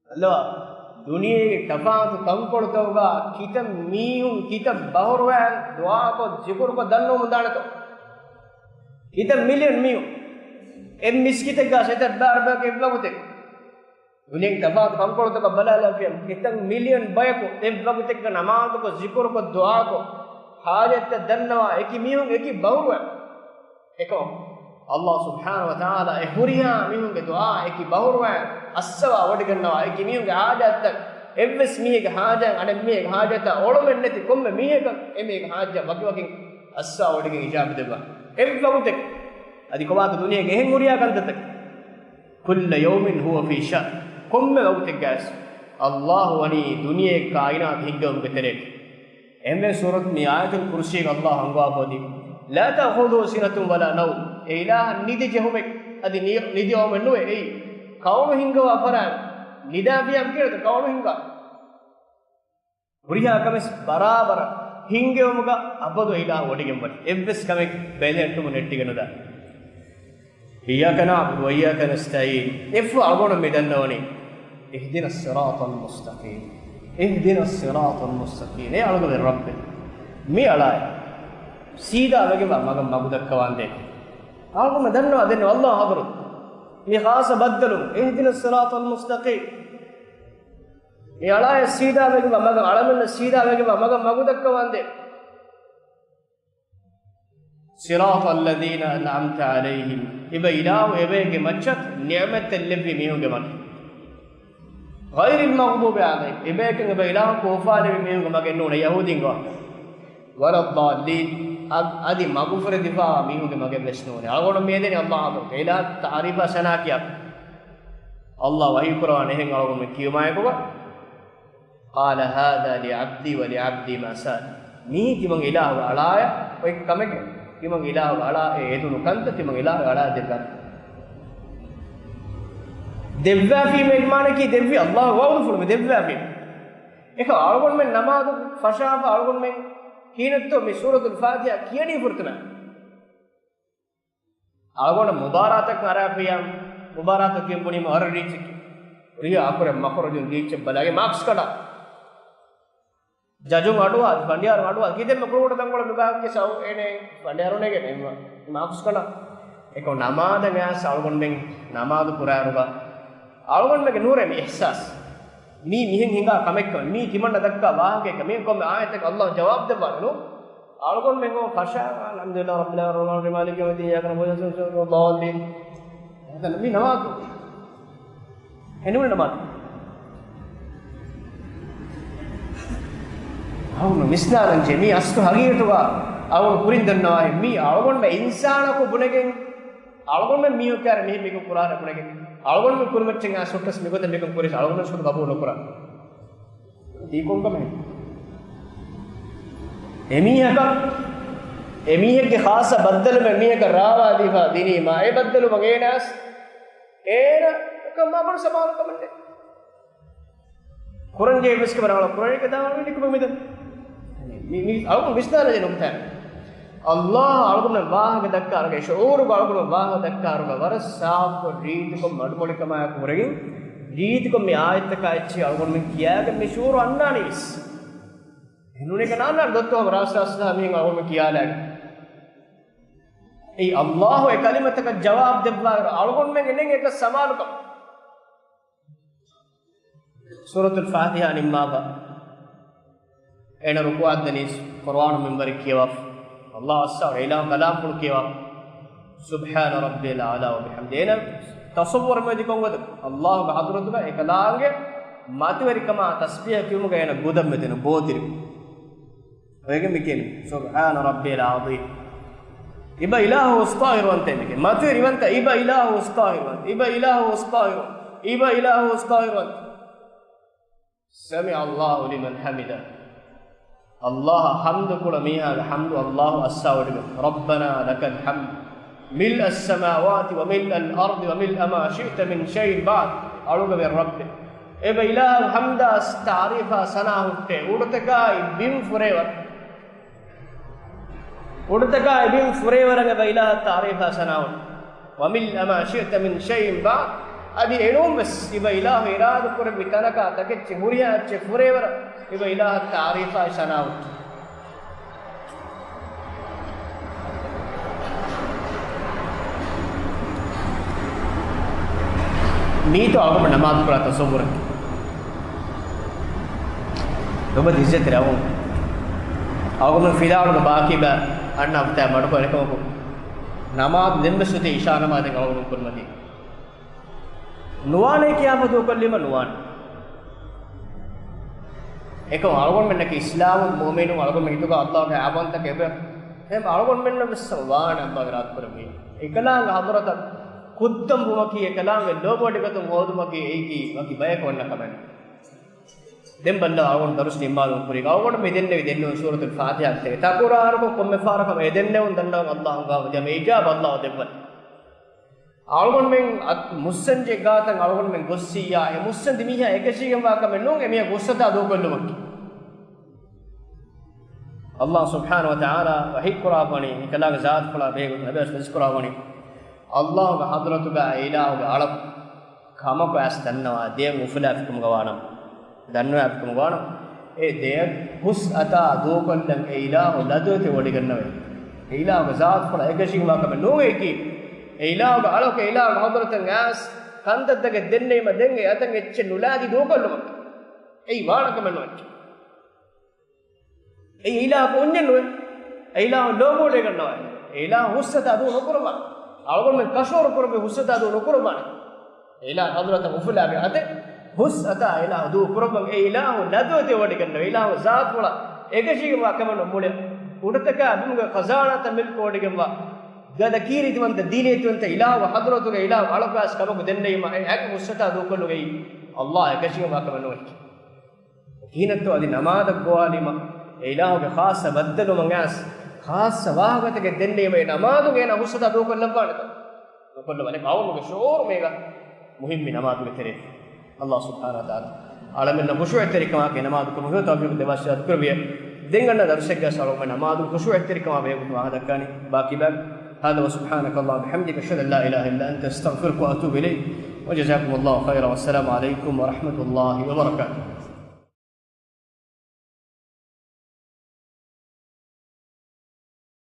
އަލޯ، ދުނިޔޭގެ ތަފާތު ތަންކޮޅުތަކުގަ ކިތައް މީހުން، ކިތައް ބަހުރުވައިން ދުޢާކޮށް، ޒިކުރުކޮށް ދަންނަވަމުން ދާނެތޯ؟ ކިތައް މިލިއަން މީހުން. އެއް މިސްކިތެއްގަ ސަތޭކަ ބާރަ ބަޔަކު އެއްވަގުތެއް. ދުނިޔޭގެ ތަފާތު ތަންކޮޅުތަކަށް ބަލާލަފިޔަ، ކިތައް މިލިއަން ބަޔަކު އެއްވަގުތެއްގަ ނަމާދުކޮށް، ޒިކުރުކޮށް، ދުޢާކޮށް، ޙާޖަތްތައް ދަންނަވާ، އެކި މީހުން، އެކި ބަހުރުވައިން. އެކަމަކު، ﷲ ސުބްޙާނަހޫ ވަތަޢާލާ އެ ހުރިހާ މީހުންގެ ދުޢާ އެކި ބަހުރުވައިން އައްސަވާ ވޮޑިގަންނަވާ، އެކި މީހުންގެ ޙާޖާތްތައް، އެއްވެސް މީހެއްގެ ޙާޖާތް އަނެއް މީހެއްގެ ޙާޖާތާ އޮޅުމެއް ނެތި ކޮންމެ މީހަކަށް އެ މީހެއްގެ ޙާޖާތް ވަކިވަކިން އައްސަވާ ވޮޑިގެން އިޖާބަ ދެއްވާ. އެއްވަގުތެއް އަދި ކޮބާތޯ ދުނިޔޭގެ އެހެން ހުރިހާ ކަންތައްތަކެއް. كل يوم هو في شأن. ކޮންމެ ވަގުތެއްގަވެސް ﷲ ވަނީ ދުނިޔޭގެ ކާއިނާތު ހިންގެވުމުގެ ތެރޭގަ. އެންމެ ސޫރަތު މި އާޔަތުލް ކުރުސީގަ ﷲ އަންގަވާފަ އޮތީ، لا تأخذه سنة ولا نوم. އެ އިލާހަށް ނިދި ޖެހުމެއް އަދި ނި-، ނިދި އޮވުމެއް ނުވޭ. އެއީ ކައުނު ހިންގަވާ ފަރާތް. ނިދާ ފިޔާ ކިޔޭތަ ކައުނު ހިންގާ. ހުރިހާ ކަމެއް ބަރާބަރަށް ހިންގެވުމުގަ އަބަދު އިލާހު ވޮޑިގެން ވަނީ. އެއްވެސް ކަމެއް ބެލެހެއްޓުމުން ނެއްޓިގެން ނުދާ. إياك نعبد وإياك نستعين. އެއަށްފަހު އަޅުގަނޑު މި ދަންނަވަނީ، اهدنا الصراط المستقيم. اهدنا الصراط المستقيم. އޭ އަޅުގަނޑު ރައްބޭ، މި އަޅާއި ސީދާ ވެގެންވާ މަގަށް މަގު ދައްކަވާނދޭ. އަޅުގަނޑު ދަންނަވާ ދެން ﷲ ޙަޟްރަތު މި ޚާއްޞަ ބައްދަލުން، اهدنا الصراط المستقيم. މި އަޅާއި ސީދާ ވެގެންވާ މަގަށް، އަޅަމެންނަށް ސީދާ ވެގެންވާ މަގަށް މަގު ދައްކަވާނދޭ. صراط الذين أنعمت عليهم. އިބަ އިލާހު އެބައެއްގެ މައްޗަށް ނިޢުމަތްތައް ލެއްވި މީހުންގެ މަގެއް. غير المغضوب عليهم. އެބަޔަކަށް އެބަ އިލާހު ކޯފާލެވި މީހުންގެ މަގެއް ނޫން، ޔަހޫދީންގެ މަގެއް. ولا الضالين. އަ-، އަދި މަގުފުރެދިފާވާ މީހުންގެ މަގެއް ވެސް ނޫނޭ. އަޅުގަނޑު މިއެދެނީ ﷲ ޙަޟްރަތު. އިލާހު ތަޢުރީފާ ސަނާ ކިޔާ. ﷲ ވަޙީ ކުރަވާނެ އެހެން އަޅުގަނޑު ކިޔުމާއެކުގަ قال هذا لعبدي ولعبدي ما سأل. މީ ތިމަން އިލާހުގެ އަޅާޔަށް އޮތް ކަމެކޭ. ތިމަން އިލާހުގެ އަޅާ އެ އެދުނު ކަންތައް ތިމަން އިލާހުގެ އަޅާ ދެއްވާ. ދެއްވާފީމޭ މާނަކީ ދެއްވި ﷲ ގައުރުފުޅު މި ދެއްވާފީ. އެކަ އަޅުގަނޑުމެން ނަމާދު ފަށާފަ އަޅުގަނޑުމެން ކީނަތޯ މި ސޫރަތުލް ފާތިޙާ ކިޔަނީ ފުރަތަމަ. އަޅުގަނޑު މުބާރާތަކަށް އަރާފިޔާ، މުބާރާތަކުން ބުނީމަ ވަރަށް ރީޗެކޭ. ރިޔާ އަކުރެ މަޚްރަޖުން ރީޗެއް ބަލާގެ މާކްސް ކަނޑާ. ޖަޖުން އަޑުއާ، ފަނޑިޔާރު އަޑުއާ، ކިތަންމެ ކުޅުގަޑު ތަންކޮޅެއް ނުބާކީ ސައު އޭނެ ފަނޑިޔާރުނެގެން މާކްސް ކަނޑާ. އެކޮ ނަމާދަށް އައިސް އަޅުގަނޑުމެން ނަމާދު ކުރާއިރުގަ އަޅުގަނޑުމެންގެ ނޫރޭ މި އިޙްސާސް. މީ މިހެން ހިނގާ ކަމެއްކަމެއް. މީ ތިމަންނަ ދައްކާ ވާހަކައެއްކަމެއް. މިހެން ކޮންމެ އާޔަތެއް ﷲ ޖަވާބު ދެއްވާނެ ނޫން. އަޅުގަނޑުމެން އޮ ފަށާ، الحمد لله رب العالمين، الرحمن الرحيم، مالك يوم الدين، إياك نعبد وإياك نستعين، صراط الذين أنعمت عليهم، غير المغضوب عليهم ولا الضالين. އެނޫނެ ނަމާދު. އަޅުގަނޑު ވިސްނާލަންޖެހޭ މީ އަސްލު ހަގީގަތުގަ އަޅުގަނޑު ކުރިން ދަންނަވާހެން މީ އަޅުގަނޑުމެ އިންސާނަކު ބުނެގެން އަޅުގަނޑުމެން މީހުން ކާރެ މިހެން މިކަން ކުރާނެ ބުނެގެން އަޅުގަނޑުމެން ކުރިމައްޗަށް އައިސް ހުއްޓަސް މިގޮތަށް މިކަން ކުރިސް އަޅުގަނޑު ޝުކުރު ގަބޫލު ނުކުރާ. ތީ ކޮންކަމެއް؟ އެމީހަކަށް، އެމީހެއްގެ ޚާއްޞަ ބައްދަލުމެއް މީހަކަށް ރާވާދީފަ ދިނީމާ، އެ ބައްދަލުމަށް އޭނާސް، އޭނަ ކަމާބަރު ސަމާލުކަމެއް ނެތް. ކުރަންޖެހޭ ވެސް ކަމެއް ނާޅަ ކުރަނީ ކަދާ ވަނީ ނިކުމެ މިދަން. މި، މި އަޅުގަނޑު ވިސްނާލައިދޭ ނުކުތާ. ﷲ އަޅުގަނޑަށް ވާހަކަ ދައްކާ އަރުގަ، ޝުޢޫރުގަ އަޅުގަނޑަށް ވާހަކަ ދައްކާ އަރުގަ ވަރަށް ސާފުކޮށް ރީތިކޮށް މަޑުމޮޅިކަމާއެކު ހުރެގެން، ރީތިކޮށް މި އާޔަތްތަކާ އެއްޗެހި އަޅުގަނޑުމެން ކިޔާގެން މި ޝުޢޫރު އަންނާނީ ވެސް. އެހެންނޫނޭ ކަނާން ދޮއްތޯ ރާސް ރާސް މީހުން އަޅުގަނޑު ކިޔާލާގެން. އެއީ ﷲ އެ ކަލިމަތަކަށް ޖަވާބު ދެއްވާއިރު އަޅުގަނޑުމެން އެނގޭ އެކަށް ސަމާލުކަން. ސޫރަތުލް ފާތިޙާ ނިންމާފަ، އޭނަ ރުކޫޢަށް ދަނީސް ޤުރުއާނު މިންވަރެއް ކިޔަވާފަ، ﷲ އައްސާ އިލާހު ކަލާމްފުޅު ކިޔަވާފަ، سبحان ربي الأعلى وبحمده. އޭނަ ތަޞައްވުރު މެދި ކޮންގޮތަކަށް ﷲ ގެ ޙަޟްރަތުގަ އެކަލާނގެ މަތިވެރިކަމާ ތަސްބީޙަ ކިޔުމުގަ އޭނަ ގުދަން މެދެން ބޯތިރި. އޮތްގެ މި ކިޔަނީ، سبحان ربي العظيم. އިބަ އިލާހު ހުސް ޠާހިރުވަންތަ މި ކިޔަނީ. މަތިވެރިވަންތަ، އިބަ އިލާހު ހުސް ޠާހިރުވަންތަ، އިބަ އިލާހު ހުސް ޠާހިރުވަންތަ، އިބަ އިލާހު ހުސް ޠާހިރުވަންތަ. سمع الله لمن حمده. ﷲ އަށް ޙަމްދު ކުޅަ މީހާގެ ޙަމްދު ﷲ އައްސާ ވޮޑިގެން. ربنا لك الحمد ملء السماوات وملء الأرض وملء ما شئت من شيء بعد. އަޅުގަވެ ރައްބެ. އެބަ އިލާހު ޙަމްދާ ތަޢުރީފާ ސަނާ ހުއްޓޭ. އުޑުތަކާއި ބިން ފުރޭވަރަށް. އުޑުތަކާއި ބިން ފުރޭވަރަށް އެބަ އިލާހަށް ތަޢުރީފާ ސަނާ ހުއްޓޭ. وملء ما شئت من شيء بعد. އަދި އެނޫން ވެސް އިބަ އިލާހު އިރާދަ ކުރެއްވި ތަނަކާ ތަކެއްޗެއް ހުރިހާ އެއްޗެއް ފުރޭވަރަށް އިބަ އިލާހަށް ތަޢުރީފާ ސަނާ ހުއްޓޭ. މީތޯ އަޅުގަނޑު ނަމާދު ކުރާ ތަޞައްވުރަކީ. ލޮބުވެތި އިއްޒަތްތެރި އަޅުގަނޑު، އަޅުގަނޑު ފިލާވަޅުގެ ބާކީ ބައި އަންނަ ހަފްތާ މަޑުކޮށް އެކަމަކު ނަމާދު ދެން ވެސް އޮތީ އިޝާ ނަމާދެއް އަޅުގަނޑު ކުރިމަތީ. ނުވާނެ ކިޔާފަ ދޫކޮށްލީމަ ނުވާނެ. އެކަމް އަޅުގަނޑުމެންނަކީ އިސްލާމު މުއުމިނު އަޅުގަނޑުމެން ހިތުގަ ﷲ ގެ އާބަންތަކެއް އެބަ. އެހެން އަޅުގަނޑުމެންނަށް ވެސް ވާނެ ﷲ ގެ ރާދަ ކުރެއްވީ. އެކަލާނގެ ޙަޟްރަތަށް ކުއްތަން ވުމަކީ، އެކަލާނގެ ލޯބިވެޑިގަތުން ހޯދުމަކީ އެއީކީ ވަކި ބަޔަކަށް އޮންނަ ކަމެއް. ދެން ބައްލަވާ އަޅުގަނޑު ދަރުސް ނިންމާލުމުގެ ކުރީގަ އަޅުގަނޑު މި ދެންނެވި ދެންނެވުން ސޫރަތުލް ފާތިޙާ ތެރޭ. ތަކުރާރުކޮށް ކޮންމެ ފަހަރަކަށް އެ ދެންނެވުން ދަންނަވަން ﷲ ގާވަ ދިޔަ މި އިޖާބަ ﷲ ދެއްވަން. އަޅުގަނޑުމެން އަތް މުއްސަންޖެ ގާތަށް އަޅުގަނޑުމެން ގޮއްސިއްޔާ، އެ މުއްސަނދި މީހާ އެކަށީގެންވާ ކަމެއް ނޫން އެ މީހާ ގޮއްސަތާ ދޫކޮށްލުމަކީ. ﷲ ސުބްޙާނަހޫ ވަތަޢާލާ ވަޙީ ކުރާ ވަނީ، އެކަލާނގެ ޒާތުފުޅާ ބެހޭގޮތުން ނަބިއްޔާ ވެސް ކުރާ ވަނީ، ﷲ ގެ ޙަޟްރަތުގަ އެ އިލާހުގެ އަޅަކު ކަމަކު އައިސް ދަންނަވާ ދެއަތް އުފުލާފިކަމުގަ ވާނަމަ، ދަންނަވާފިކަމުގަ ވާނަމަ، އެ ދެއަތް ހުސް އަތާ ދޫކޮށްލަން އެ އިލާހު ލަދުވެތި ވޮޑިގަންނަވައި. އެ އިލާހުގެ ޒާތުފުޅަށް އެކަށީގެންވާ ކަމެއް ނޫން އެއީކީ. އެ އިލާހުގެ އަޅަކު އެ އިލާހުގެ ޙަޟްރަތަށް އައިސް ކަންތައްތަކެއް ދެންނެވީމަ ދެން އެ އަތަށް އެއްޗެއް ނުލާދީ ދޫކޮށްލުމަކީ. އެއީ ވާނެ ކަމެއް ނޫން އެއްޗެއް. އެއީ އިލާހަކު އުންޏެއް ނުވޭ. އެ އިލާހު ލޯބިވޮޑިގަންނަވައި. އެ އިލާހު ހުސްއަތާ ދޫ ނުކުރައްވާ. އަޅުގަނޑުމެން ކަށަވަރު ކުރެއްވި ހުސްއަތާ ދޫ ނުކުރައްވާނެ. އެ އިލާހު ޙަޟްރަތަށް އުފުލާގެން އަދި ހުސްއަތާ އެ އިލާހު ދޫ ކުރައްވަން އެ އިލާހު ލަދުވެތި ވޮޑިގަންނަވައި. އިލާހު ޒާތުފުޅަށް އެކަށީގެންވާ ކަމެއް ނޫން މުޅި އުޑުތަކާ ބިމުގެ ޚަޒާނާތައް މިލްކު ވޮޑިގެންވާ ގަދަ ކީރިތިވަންތަ ދީނިއްޔަތިވަންތަ އިލާހު ޙަޟްރަތުގަ އިލާހު އަޅަކު އައިސް ކަމަކު ދެންނެވީމަ އެ އަތް ހުސްއަތާ ދޫކޮށްލުގައި ﷲ އެކަށީގެންވާ ކަމެއް ނޫން އެއީ. ކިހިނެއްތޯ އަދި ނަމާދަށް ގޮވާލީމަ، އެ އިލާހުގެ ޚާއްޞަ ބައްދަލުވުމަށް އައިސް، ޚާއްޞަ ވާހަކަތަކެއް ދެންނެވީމަ، އެ ނަމާދުގަ އޭނަ ހުސްއަތާ ދޫކޮށްލައްވާނެތަ؟ ނުކޮށްލަވާނެ. އަޅުގަނޑުގެ ޝުޢޫރު މީގަ މުހިއްމީ ނަމާދުގެ ތެރޭ. ﷲ ސުބްޙާނަހޫ ވަތަޢާލާ އަޅަމެންނަށް ޚުޝޫޢަތްތެރިކަމާއެކު ނަމާދު ކުރުމުގެ ތައުފީޤު ދެއްވާށި ދުޢާ ކުރެއްވިއްޔާ. ދެން އަންނަ ދަރުސެއްގަ އަޅުގަނޑު ނަމާދު ޚުޝޫޢަތްތެރިކަމާ ބެހޭގޮތުން ވާހަކަ ދައްކާނީ. ބާކީ ބާކީ. هذا وسبحانك اللهم وبحمدك، أشهد أن لا إله إلا أنت، أستغفرك وأتوب إليك، وجزاكم الله خيرا، والسلام عليكم ورحمة الله وبركاته.